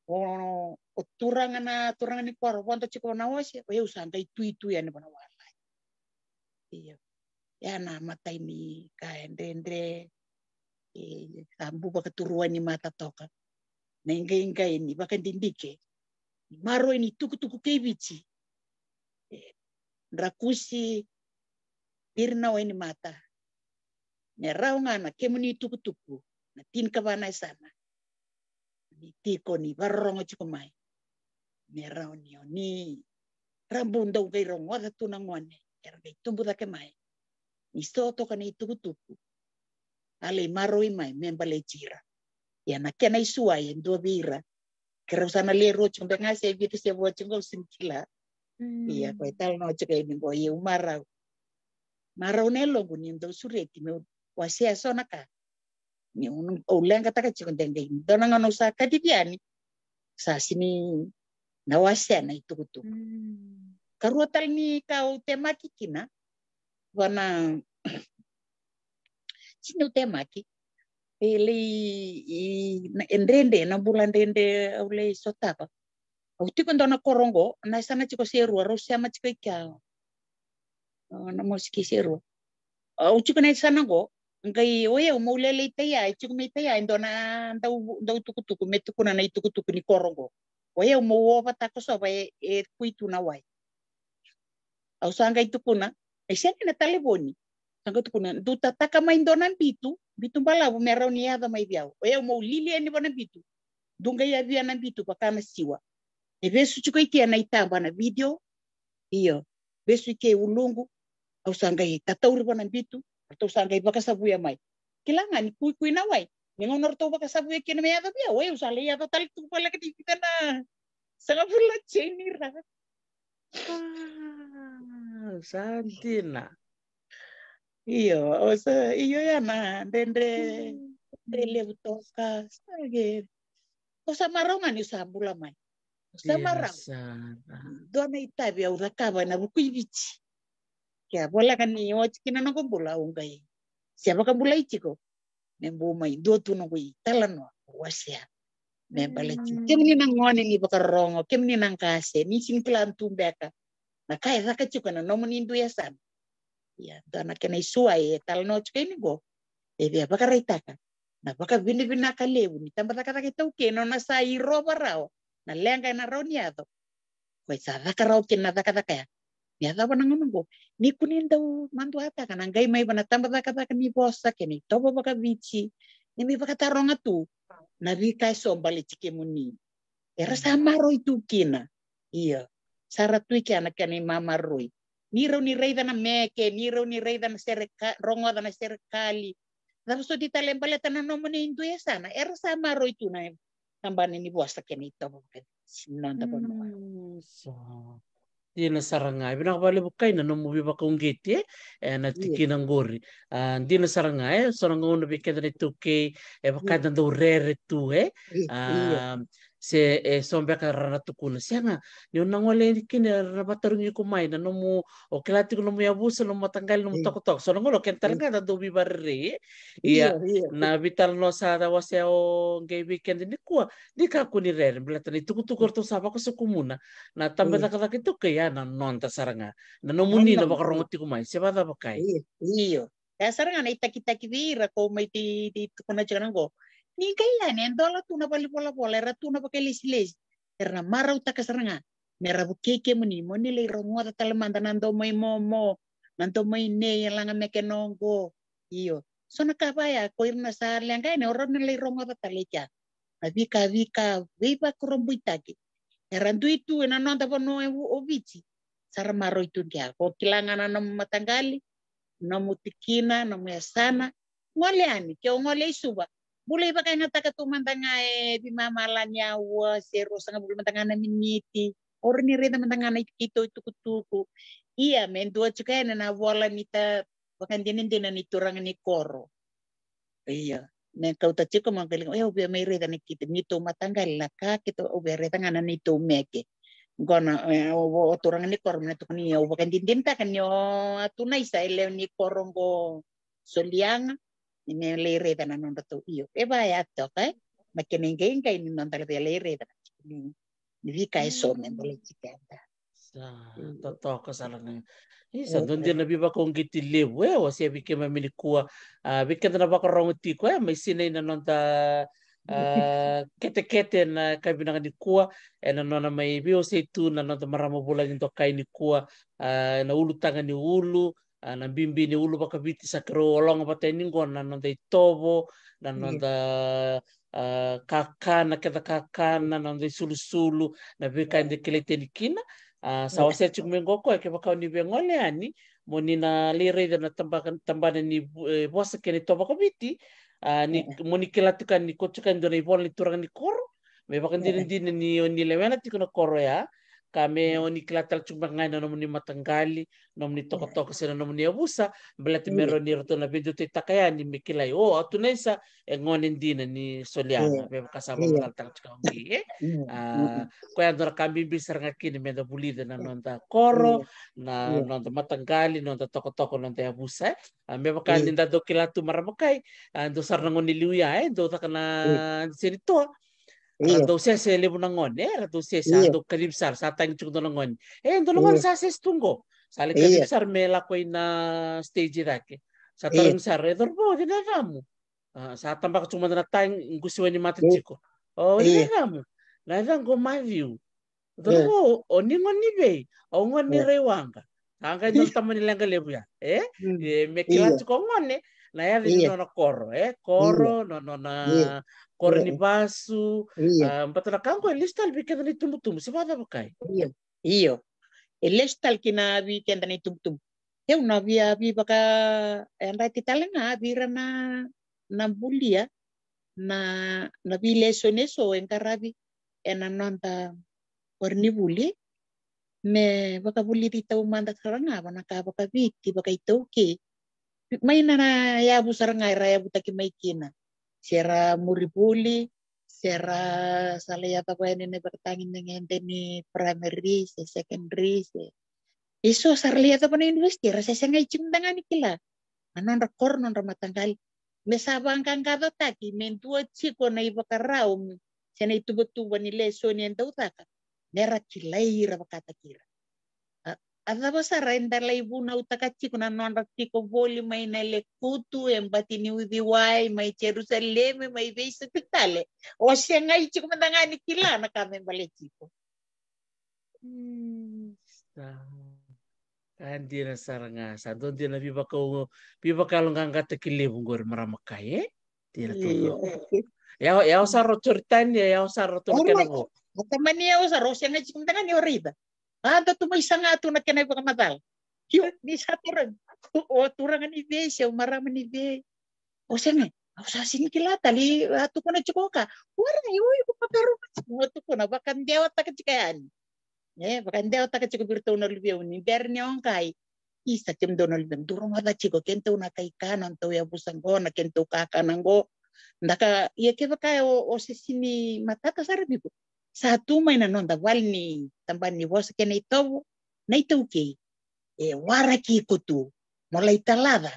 O, o turaga na, turaga ni koro, vodo tiko na ose, o yau sa qai tuitui yani va na walai. Ia. Ya na matai ni ka e dredre, e, sa bu vakaturuwa ni mata toka. Na iqaiqai ni vakadidike, ni maroi ni tukutuku kei Viti. E, drakusi, iri na wai ni mata. Me rawa ga na kemuni tukutuku, na tinikava na yasana. Ni tiko ni varorogo tiko mai. Me rawa ni o ni rabu dau qai rogoca tu na gone, era qai tubu cake mai. Ni so toka na itukutuku. A lai maroi mai, me baleti ira. Ia na kena isuai e dua vei ira. Ke rau sa na lewe rua tiko beka ga se vitu se vo tiko, au sega ni kila. Ia, ko e talanoa tiko yani qo, ia au marau. Marau na yaloqu niu dau sureti, meu wasea so na ka. Niu, au leqataka tiko de qai dua na gauna au sa kacivi yani, sa sega ni na wasea na itukutuku. Karua tale ni ka au temaki kina, vana, sega niu temaki, e lai, i, na, e dredre, na bula dredre au lai sotava. Au tiko dua na koro qo, na yasana tiko Serua, rau sema tiko i kea. A, na mosi kei Serua. Au tiko na yasana qo, qai o yau meu lele i Taiya, e tiko mai Taiya e dua na dau, dau tukutuku, me tukuna na itukutuku ni koro qo. O yau meu ovataka so va e, e kui tu na wai. Au sa qai tukuna, e sega na talevoni. Sa qai tukuna, dou tataka mai dua na bitu, bitu balavu me rawa ni yaco mai vei au. O yau meu lialia yani va na bitu. Dou qai yavia na bitu vaka na siwa. E vesu tiko i kea na itaba na video. Io, vesu i ke uluqu. Au sa qai tatauri va na bitu. Ratou sa qai vakasavuya mai. Kila ga ni kuikui na wai. Ni gauna ratou vakasavuya kina me yaco vei au, o yau sa lai yaco tale tu voleka ni vica na sagavulu na jeni ra. A, sa dina. Io, o sa, io ya na dredre, dredre levu toka, sa qai. O sa marau ga niu sa bula mai. O sa marau. Dua na itavi au cakava ena vuku i Viti. Ke a voleka ni oti kina noqu bula, au qai se vakabulai tiko. Me bau mai dua tu noqu italanoa, wasea. Me baleti kemuni na gone ni vakarorogo, kemuni na qase, ni sega ni kila tu beka na ka e caka tiko ena nomuni dui yasana. Ia, dua na kena isuai e talanoa tiko yani qo, e via vakaraitaka na vakavinavinaka levu ni tabacakacaka iTaukei, nona sa irova rawa na leqa ena rawa ni yaco. Ko e sa caka rawa kina na cakacaka ya. Ni yacova na gauna qo, ni kua ni dau maduataka na qai mai va na tabacakacaka ni vosa kei na itovo vakaviti, ni mai vakataroga tu na veika eso baleti kemuni. Era sa maroi tu kina. Ia, sa ra tu i kea na kena imamaroi. Ni rau ni raica na meke, ni rau ni raica na sere ka, rogoca na serekali. Cava soti tale baleta na nomuni dui yasana, era sa maroi tu na tabana ni vosa kei na itovo vakaviti ni noda vanua. Dina sara ga, e vinaka vakalevu kai na nomu veivakauqeti, e, ena tikina qori. A, dina sara ga, e, so na gauna vei keda na iTaukei, e vaka eda dau rere tu, e. A, se, e, so beka ra na tukuna. Sega, ni o na gole kina ra na vatarugi iko mai, na nomu, o kila tiko nomu yavusa, nomu mataqali, nomu tokatoka. So na gauna o keda tale ga da dau veivarerei, e. Ia, na veitalanoa sa da wasea o qai vei keda nikua, ni kakua ni rere, baleta na itukutuku ratou sa vakasokumuna. Na tabacakacaka iTaukei, ia na noda sara ga. Na nomuni na vakarogo tiko mai, se vakacava kai. Io, io. E sara ga na itakitaki vei ira ko mai tei, tei tukuna tiko na qo. Ni qai yani e dola tu na valivolavola, era tu na vakailesilesi. Era na marautaka sara ga. Me ra vukei kemuni, mo ni lai rogoca tale mada na domo i Momo, na domo i Nei, e laga me kena oqo. Io. So na ka vaya, ko ira na sa leqa yani, o rau na lai rogoca tale i kea. Na veika, veika veivakurabuitaki era dui tu ena noda vanua o Viti. sa ra maroroi tu kea. Ko kila ga na nomu mataqali, nomu tikina, nomu yasana, gole yani, ke o gole i Suva. Bula i vakayagataka tu mada ga e veimama la ni aua, se ruasagavulu mada ga na miniti. O rawa ni raica mada ga na i-, keitou itukutuku. Ia, me dua tiko yani na vola ni ta-, vakadinadina ni turaga ni koro. Ia, me kauta tiko mo qai, e, au via mai raica na keitou, neitou mataqali na ka, keitou, au via raica ga na neitou meke. Qo na, e, o, o, o turaga ni koro, me na tukuni, au vakadinadinataka ni o Atu Naisa e lewe ni koro qo Soliaga, ni me lai raica na nodratou, io. E vaya toka, e? Na kena iqaiqai ni noda lai raica na, ni, ni veika e so me da lai tiko eda. Sa, mm, totoka sara ga. Isa, e, dua, e, dina na veivakauqeti levu, e, wasea vei keimami nikua. A, vei keda na vakarorogo tiko, e, mai sinai na noda, a, ketekete na ka vinaka nikua, e, na nona mai veiwasei tu na noda marama vulagi dokai nikua, a, na ulutaga ni ulu, a, na bibi ni ulu vakaviti sa keirau ologa vata yani qo na noda itovo, na, mm, noda, a, kakana, keda kakana, na noda isulusulu, na veika eda kilai tani kina. A, sa, mm, wasea tiko mai qo o koya, kevaka o ni via gole yani, mo ni na lai raica na tabaka-, tabana ni vu-, e, vosa kei na itovo vakaviti, a, ni, mm, mo ni kila tiko ni ko tiko e dua na ivola ni turaga ni koro, me vakadinadina ni o ni lewena tiko na koro ya, ka me, mm, o ni kila tale tiko beka ga na nomuni mataqali, nomuni tokatoka se na nomuni yavusa, baleta me, mm, rawa ni ratou na veidautaitaka yani me kilai, o, Atu Naisa e gone dina ni Soliaga, io, me vaka sa, io, vakamacalataka tiko oqo, e? Mm, a, mm, mm. Koya e dua na ka bibi sara ga kina me da vulica na noda koro, io, na, io, noda mataqali, noda tokatoka, noda yavusa, e? A, me vaka, io, ni da dau kila tu marama kai, a, dau sara na gone liu ya, e, dau caka na, io, dise ni toa. Ra, io, dau sese levu na gone, e, ra dau sese, sa, io, dau kacivi sara, sa tagi tiko dua na gone. E, dua na gone, io, sa sese tu qo. Sa lai kacivi, io, sara me lako i na stage i cake. Sa, io, tarogi sara, e cauravou, o cei na yacamu? A, sa tabaka tiko mada na tagi, qusi wai ni mata, io, tiko. O, o cei na, io, yacamu? Na yacaqu o Maciu. Cauravou, o ni gone ni vei? Au gone ni, io, Raiwaqa. Sa qai dua na tamani leqa levu ya, e? Mm. E, me kila, io, tiko o gone na yaca ni, io, nona koro, e? Koro, io, no, nona, io, koro, io, ni vasu, io, a, baleta na ka qo e lesu tale vei keda na itubutubu, se vakacava kai? Io, io. E lesu tale kina vei keda na itubutubu. Au na via veivakayadrati tale ga vei ira na, na bulia na, na veilesoni eso e qaravi ena noda koronivuli, me vakavulici taumada sara ga vaka na ka vakaviti, vakaiTaukei. Mai na, na yavu sara ga era yavutaki mai kina. Se ra muri vuli, se ra sa lai yacova yani na ivakatagedegede ni primary, se secondary, se eso sa ra lai yacova na university, era se segai tiko mada ga ni kila na nodra koro, nodra mataqali. Me sa vaqaqacotaki, me dua tiko na ivakarau, se na ituvatuva ni lesoni e dau caka, me ra kilai ira vakataki ira. A, a cava sara eda lai vunautaka tiko na nodra tiko voli mai na lekutu, e bati ni uciwai, mai Jerusalemi, mai veisau tale. O segai tiko mada ga ni kila na ka me bale tiko. Mm, sa. Ka dina sara ga, sa dua dina na veivakau-, veivakayaloqaqataki levu qori marama kai, e? Dina tu. Io. Yawa, yawa sara o Joritani, yawa sara o tu na kena vo. Ora, a tamani yawa sara, o sega tiko mada ga ni o raica. A, da tu mai saga tu na kena ivakamacala. Io, ni sa tara, o turaga ni vei, se o marama ni vei. O sega, au sa sega ni kila tale, a tukuna tiko o ka. Warai, o iko vakarorogo tiko, o tukuna, vakadewataka tiko yani. E, vakadewataka tiko vei iratou na luveu ni bera ni o qai. Isa, kemudou na luvemu, dou rogoca tiko, kedatou na kaikana, nodatou yavusa qo, na kedatou kakana qo. Daka, ia kevaka o, o se sega ni matata sara vei iko, sa tu mai na noda vale ni tabana ni vosa kei na itovo na iTaukei. E waraki iko tu mo lai talaca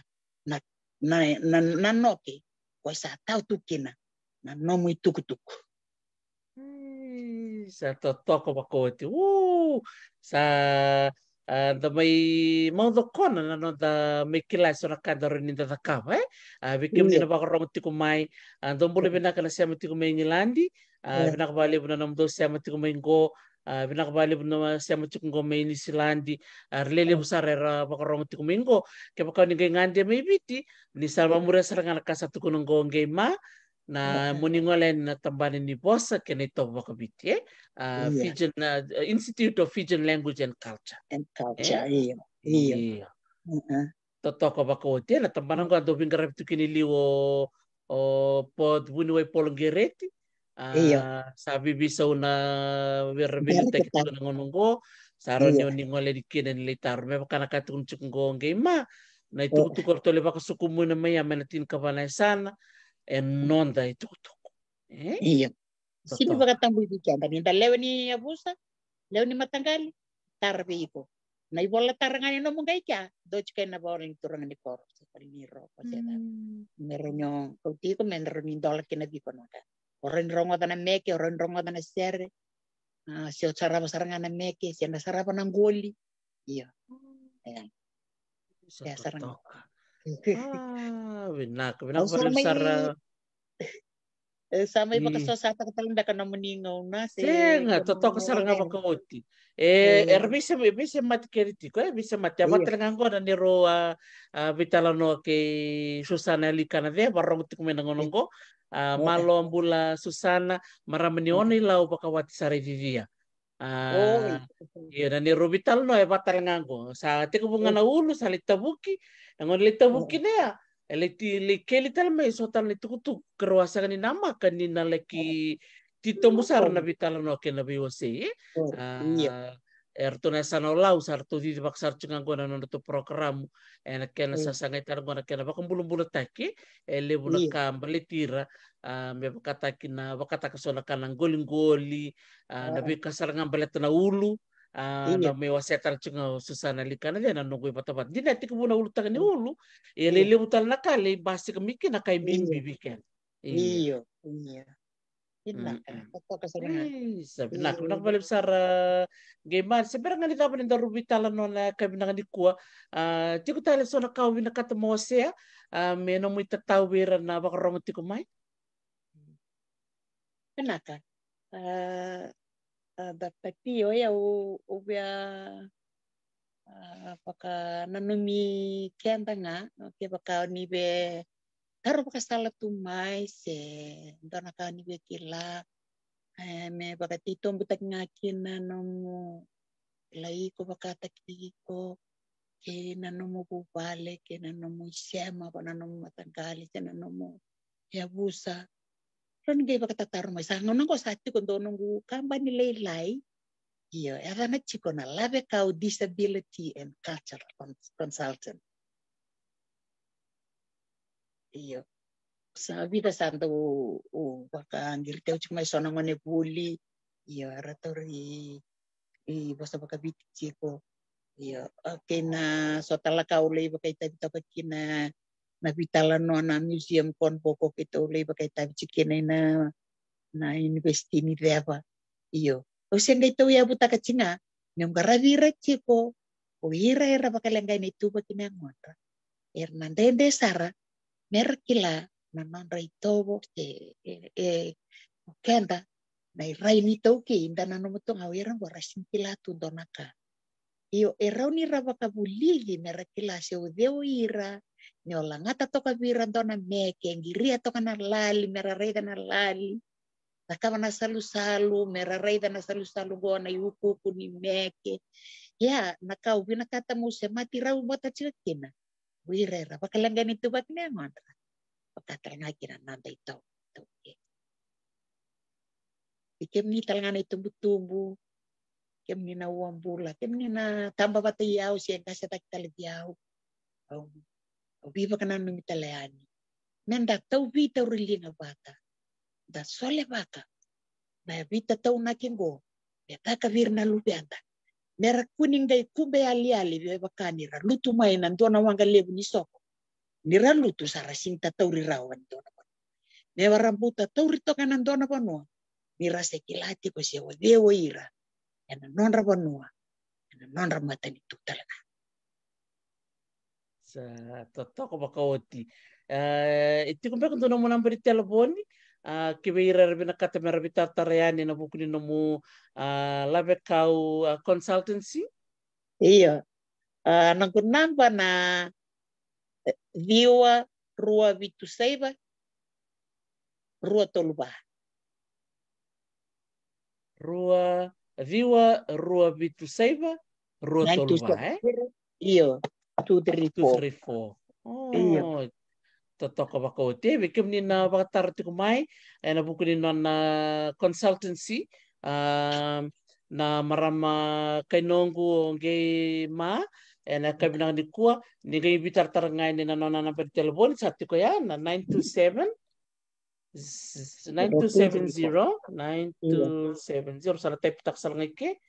na, na, na, na noke ko sa tau tu kina na nomu itukutuku. Ei, sa totoka vakaoti. Uu, sa, a, da mai maucokona na noda mai kila eso na ka da rawa ni da cakava, e? A, vei kemuni na vakarorogo tiko mai, a, dou bula vinaka na sema tiko mai Igiladi, a, vinaka vakalevu na nomudou sema tiko mai qo, a, vinaka vakalevu na sema tiko qo mai Niusiladi, a, ra lelevu sara era vakarorogo tiko mai qo. Kevaka ni qai gade mai Viti, ni sa vamuria sara ga na ka sa tukuna qo qei ma, Na mo ni gole yani na tabana ni vosa kei na itovo vakaviti, e? A, Fijian, a, Institute of Fijian Language and Culture. And culture, io, io. Totoka vakaoti, e, na tabana qo a dau veiqaravi tu kina i liu o, o Port Vuniwai Polo Qereti. A, sa vivisau na veiraveni taki tu na gauna qo. Sa rawa ni o ni gole yani kina ni lai taro. Me vaka na ka tukuni tiko qo qei ma na itukutuku o ratou lai vakasokumuna mai ya mai na tinikava na yasana. E noda itukutuku. E? Io. Sini vakatabui vei keda ni da lewe ni yavusa, lewe ni mataqali, tara vei iko. Na ivola tara ga ni nomu qai kea, doti kai na vola ni turaga ni koro, se vola ni roko, se da. Me rawa ni o kauti iko, me rawa ni dola kina vei iko na ka. O rawa ni rogoca na meke, o rawa ni rogoca na sere. A, se o sarava sara ga na meke, se na sarava na qoli. Io. E. Sa totoka. A, vinaka, vinaka valevu sara. E, sa mai vakasosataka tale beka nomuni gauna se sega, totoka sara ga vakaoti. E, era veise, veisemati keri tiko, e, veisemati. A vata tale ga qo na neirau, a, a, veitalanoa kei Susana Alikana Ceva, varogo tiko mai na gauna qo. A, malo bula Susana, marama ni Ono i Lau vakawati sara i Cicia. A, io, na neirau veitalanoa e vata tale ga qo. Sa tekivu ga na ulu, sa lai tavuki, e gona lai tavuki na ya. E lai ti, lai keli tale mai so tale na itukutuku, keirau a sega ni namaka ni na laki titobu sara na veitalanoa kei na veiwasei, e? A, e ratou na yasana o Lau, sa ratou cicivaka sara tiko ga qo na nodratou porokaramu. Ena kena sasagai tale qo na kena vakabulabulataki, e levu na ka baleti ira, a, me vakataki na, vakataka so na ka na qoliqoli, a, na veika sara ga baleta na ulu, a, na me wasea tale tiko ga o Susana Alikana Ceva na noqu ivatavata. Dina e tekivu na ulutaga ni ulu, e lai levu tale na ka lai basika mai kina na ka e bibi vei keda. Io, io. Vinaka, totoka sara ga. Isa, vinaka, vinaka valevu sara. Qei mani, se bera ga ni cava ni daru veitalanoa na yakavi vinaka nikua. A, tiko tale so na ka o vinakata mo wasea, a, me nomu itatau vei ira na vakarorogo tiko mai? Vinaka. A, a, Doctor T, o yau, o via, a, vakananumi keda ga, kevaka o ni via taro vakasala tu mai se dua na ka o ni via kila, e, me vakatitobutaki ga kina nomu, kila iko vakataki iko, kei na nomu vuvale, kei na nomu isema, va na nomu mataqali, se na nomu yavusa. Rawa ni qai vakatataro mai. Sa gauna qo sa tiko dua noqu kabani lailai. Io, e yacana tiko na Lavekau Disability and Cultural Cons-, Consultant. Io. Sa vica sa dau, u, vakaqiriti au tiko mai so na gone vuli. Io, era tauri i vosa vakaviti tiko. Io, a, kei na so tale na ka au lai vakaitavi toka kina na veitalanoa na museum convoco keitou lai vakaitavi tiko kina ina, na University ni Ceva. Io. Au se qai tauyavutaka tiko ga meu qaravi ira tiko, o ira era vakaleqai na ituvaki na yagodra. Era na dede sara mera kila na nodra itovo, e, e, e, o keda na irai ni taukei, da nanuma tu ga o ira qo ra sega ni kila tu dua na ka. Io, e rawa ni ra vakavulici mera kila se o cei o ira, ni o lagata toka vei ira dua na meke, qiria toka na lali, mera raica na lali, cakava na salusalu, mera raica na salusalu qo na iukuuku ni meke. Ia, na ka au vinakata meu semati rau vata tiko kina, o ira era vakaleqai na ituvaki na yagodra, vaka tale ga kina na noda itovo, itovo. Kei kemuni tale ga na itubutubu, kemuni na uabula, kemuni na taba vata i au se qasetaki tale vei au. Au, au veivakananumi tale yani. Meda tauvi tauri liga vata. Da solevaka na veitataunaki qo me caka vei ira na luveda. Mera kua ni qai kube yaliyali me vaka ni ra lutu mai na dua na waqa levu ni soko. Ni ra lutu sa ra sega ni tatauri rawa ni dua na vanua. Me ra bau tatauri toka ena dua na vanua ni ra se kila tiko se o cei o ira ena nodra vanua, ena nodra matanitu tale ga. Sa totoka vakaoti. E, e tiko beka dua nomu naba ni telefoni, a, ki vei ira era vinakata mera veitaratara yani ena vuku ni nomu, a, Lavekau, a, consultancy? Io. A, noqu naba na, e, ciwa rua vitu saiva, rua tolu va. Rua, ciwa, rua vitu saiva, rua tolu va, eh? Io, two three four. Two three four. Oh, totoka vakaoti. Vei kemuni na vakataro tiko mai ena vuku ni nona consultancy, ah, na marama kai noqu o Qei Ma, ena yakavi vinaka nikua, ni qai veitaratara ga yani na nona naba ni telefoni, sa tiko ya na nine two seven, nine two seven zero, nine two seven zero, sa na type taka sara ga i ke.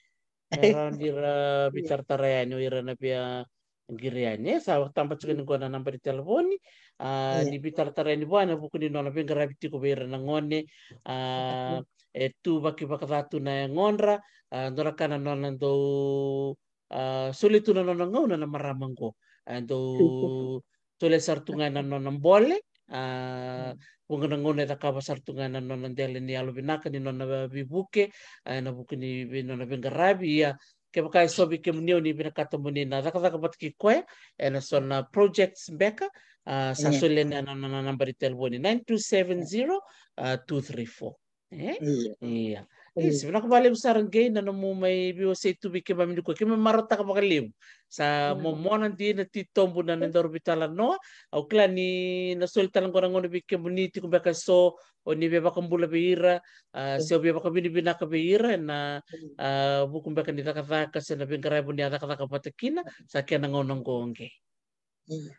Era ni ra veitaratara yani o ira na via qiri yani. E sa vakataba tiko ni qo na naba ni telefoni. Ah, ni veitaratara yani vua ena vuku ni nona veiqaravi tiko vei ira na gone. Ah, e tu vaki vakaca tu na yagodra. Ah, dua na ka na nona dau, ah, solia tu na nona gauna na marama qo. Ah, dau solia sara tu ga ena nona bole. Ah, vuqa na gauna e cakava sara tu ga ena nona dela ni yalovinaka, ni nona veivuke, ah, ena vuku ni vei nona veiqaravi. Ia, kevaka e so vei kemuni o ni vinakata mo ni na cakacaka vata kei koya ena so na projects beka, ah, sa solia yani na nona naba ni telefoni, nine two seven zero, ah, two three four. Eh? Ia. Io. Io, sa vinaka vakalevu sara Qei na nomu mai veiwasei tu vei keimami nikua. Keimami marautaka vakalevu. Sa momona dina, titobu na nodaru veitalanoa. Au kila ni na soli tale qo na gauna vei kemuni tiko beka so o ni via vakabula vei ira, ah, se o via vakavinavinaka vei ira ena, ah, vuku beka ni cakacaka se na veiqaravi o ni a cakacaka vata kina. Sa kena gauna qo Qei. Io.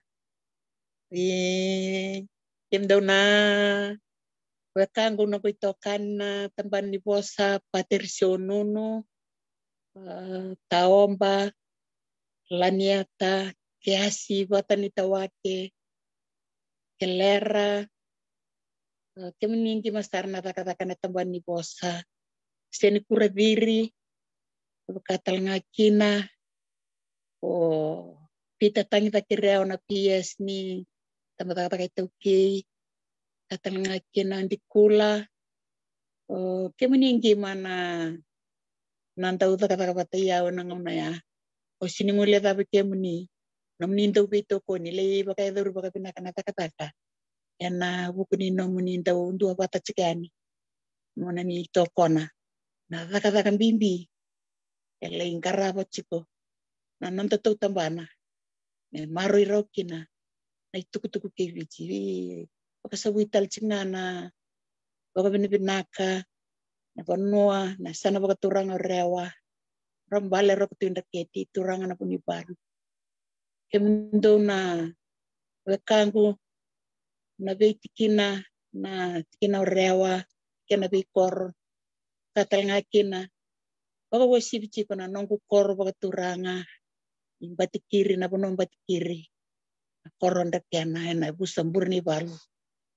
E, kemudou na wekaqu, noqu itokani na tabana ni vosa, Paterisio Nunu, ah, Taoba, Laniata, Keasi, Vatanitawake, Kelera, ah, kemuni qima sara na cakacaka na tabana ni vosa, Seni Kuraciri, vaka tale ga kina o Pita Tagicaki Rewa na P S ni tabacakacaka iTaukei, ka tale ga kina Dikula. O kemuni qima na, na dau cakacaka vata i au ena gauna ya. O sini guilecavi kemuni, nomuni dau veitokoni, lai vakayacori vakavinaka na cakacaka ena vuku ni nomuni dau dua vata tiko yani. Mo na ni tokona na cakacaka bibi e lai qarava tiko na noda tautabana, me maroroi rawa kina na itukutuku kei Viti. Vakasavui tale tiko ga na vakavinavinaka na vanua, na yasana vakaturaga o Rewa, Rabale, Roko, Tui Dreketi, turaga na Vunivalu. Kemudou na wekaqu na veitikina, na tikina o Rewa kei na veikoro, ka tale ga kina vakauasivi tiko na noqu koro vakaturaga i Batikiri, na vanua Batikiri, na koro Drekena, ena yavusa Burenivalu.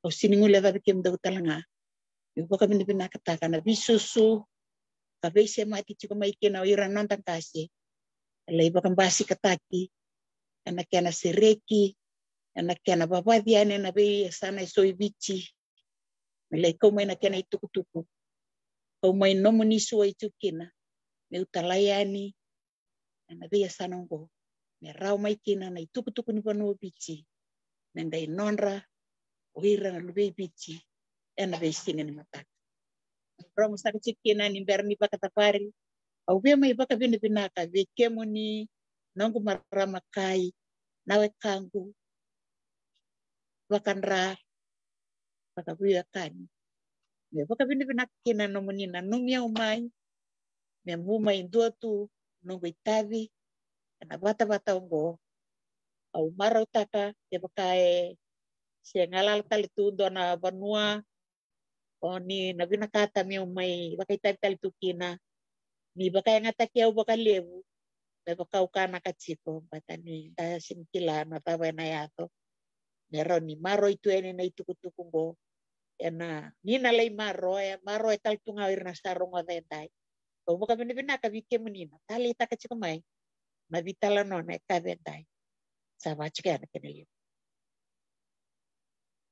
Au sini guilecavi kemudou tale ga. Meu vakavinavinakataka na veisusu ka veisemati tiko mai kina o ira na noda qase, e lai vakabasikataki ena kena sereki, ena kena vavaci yani ena veiyasana e so i Viti, me lai kau mai na kena itukutuku. Kau mai nomuni suai tu kina, meu talai yani ena veiyasana oqo, me rawa mai kina na itukutuku ni vanua o Viti me qai nodra o ira na luvei Viti ena veisiga ni mataka. Rogo saka tiko kina ni bera ni vakacavari, au via mai vakavinavinaka vei kemuni noqu marama kai, na wekaqu, vakadra, vakaveiwekani. Me vakavinavinaka kina nomuni nanumi au mai me bu mai dua tu noqu itavi ena vatavata oqo. Au marautaka kevaka e se galala tale tu dua na vanua o ni na vinakata meu mai vakaitavi tale tu kina, ni vakayagataki au vakalevu me vakaukanaka tiko, baleta ni da sini kila na cava ena yaco. Me rawa ni maroi tu yani na itukutuku oqo, ena ni na lai maroya, maroya tale tu ga o ira na sa rogoca edai. Au vakavinavinaka vei kemuni na taleitaka tiko mai na veitalanoa na yakavi edai. Sa vaka tiko ya na kena levu.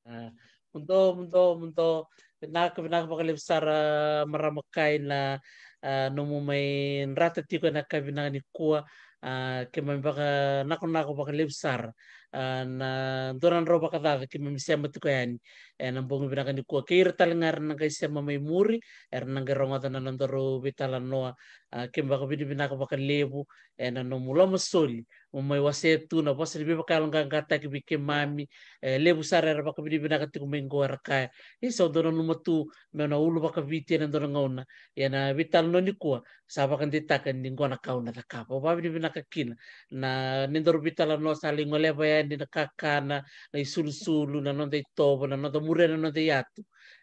Ah, muduo, muduo, muduo. Vinaka, vinaka vakalevu sara marama kai na, ah, nomu mai drata tiko ena yakavi vinaka nikua. A, keimami vakanakonako vakalevu sara. A, na dua na drau vakacaca keimami sema tiko yani ena bogi vinaka nikua. Kei ira tale ga era na qai sema mai muri, era na qai rogoca na nodaru veitalanoa. A, keimami vakavinavinaka vakalevu ena nomu lomasoli mo mai wasea tu na vosa ni veivakayaloqaqataki vei keimami. E levu sara era vakavinavinaka tiko mai qo, era kaya, isa, au dau nanuma tu meu na ulu vakaviti ena dua na gauna. Ia na veitalanoa nikua sa vakadeitaka ni qo na ka au na cakava. Au vakavinavinaka kina na nodaru veitalanoa sa lai goleva yani na kakana, na isulusulu, na noda itovo, na noda muria na noda iyatu.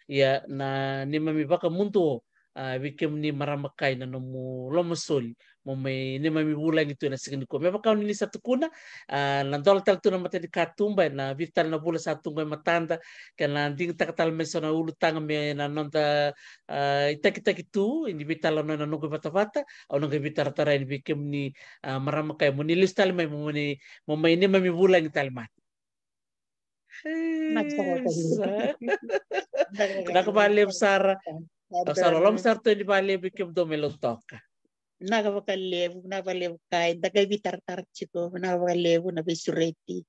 Ia na neimami vakamuduo, a, vei kemuni marama kai, na nomu lomasoli mo mai neimami vulagi tu ena siga nikua. Me vaka o ni sa tukuna, a, na dola tale tu na matanikatuba ena vica tale na vula sa tu qo e matada, kei na digitaka tale mai so na ulutaga me na noda, a, itakitaki tu ni veitalanoa ena noqu ivatavata. Au na qai veitaratara yani vei kemuni, a, marama kai, mo ni lesu tale mai mo mai, mo mai neimami vulagi tale mada. Vinaka sara. Vinaka vakalevu sara. Au sa loloma sara tu yani vakalevu vei kemudou mai Lautoka. Vinaka vakalevu, vinaka vakalevu kai. Da qai veitaratara tiko, vinaka vakalevu na veisureti.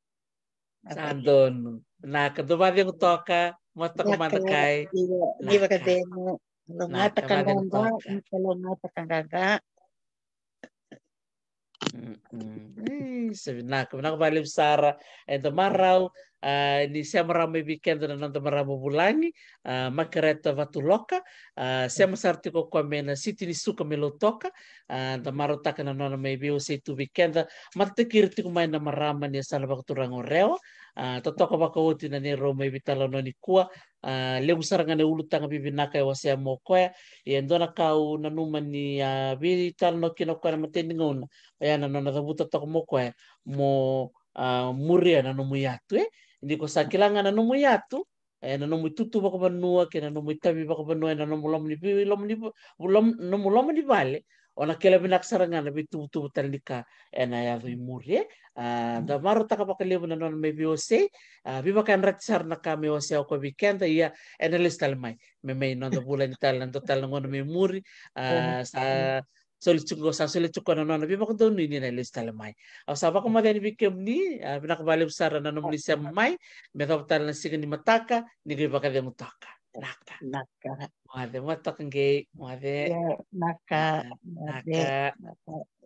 Sa donu. Vinaka, dou vakacegu toka, mo toka mada kai. Ni vakacegu. Logataka qaqa, logataka qaqa. Mm, mm. Ih, sa vinaka, vinaka vakalevu sara. Eda marau, a, ni sema rawa mai vei keda na noda marama vulagi, a, Makereta Vatuloka, a, sema sara tiko o koya mai na siti ni suka mai Lautoka. A, da marautaka na nona mai veiwasei tu vei keda. Matataki ira tiko mai na marama ni yasana vakaturaga o Rewa. A, totoka vakaoti na neirau mai veitalanoa nikua. A, levu sara ga na ulutaga vivinaka e wasea mai o koya. Ia e dua na ka au nanuma ni a veitalanoa kina o koya na imatai ni gauna, oya na nona cavuta toka mai o koya mo, a, muria na nomu iyatu, e. Ni ko sa kila ga na nomu iyatu, e, na nomu itutu vakavanua kei na nomu itavi vakavanua ena nomu loma ni vi-, loma ni vu-, lom-, nomu loma ni vale, o na kila vinaka sara ga na veituvatuva tale ni ka ena yaco i muri, e. A, da marautaka vakalevu na nona mai veiwasei. A, veivakayadrati sara na ka mai wasea o koya vei keda, ia ena lesu tale mai me mai noda vulagi tale na dua tale na gauna mai muri. A, sa soli tiko, sa soli tiko na nona veivakadonui ni na lesu tale mai. Au sa vakamoce yani vei kemuni, a, vinaka vakalevu sara na nomuni sema mai, me yacova tale na siga ni mataka ni qai vakacegu toka. Vinaka. Vinaka. Moce, moce toka qei, moce. Ia, vinaka, moce, vinaka. Vinaka.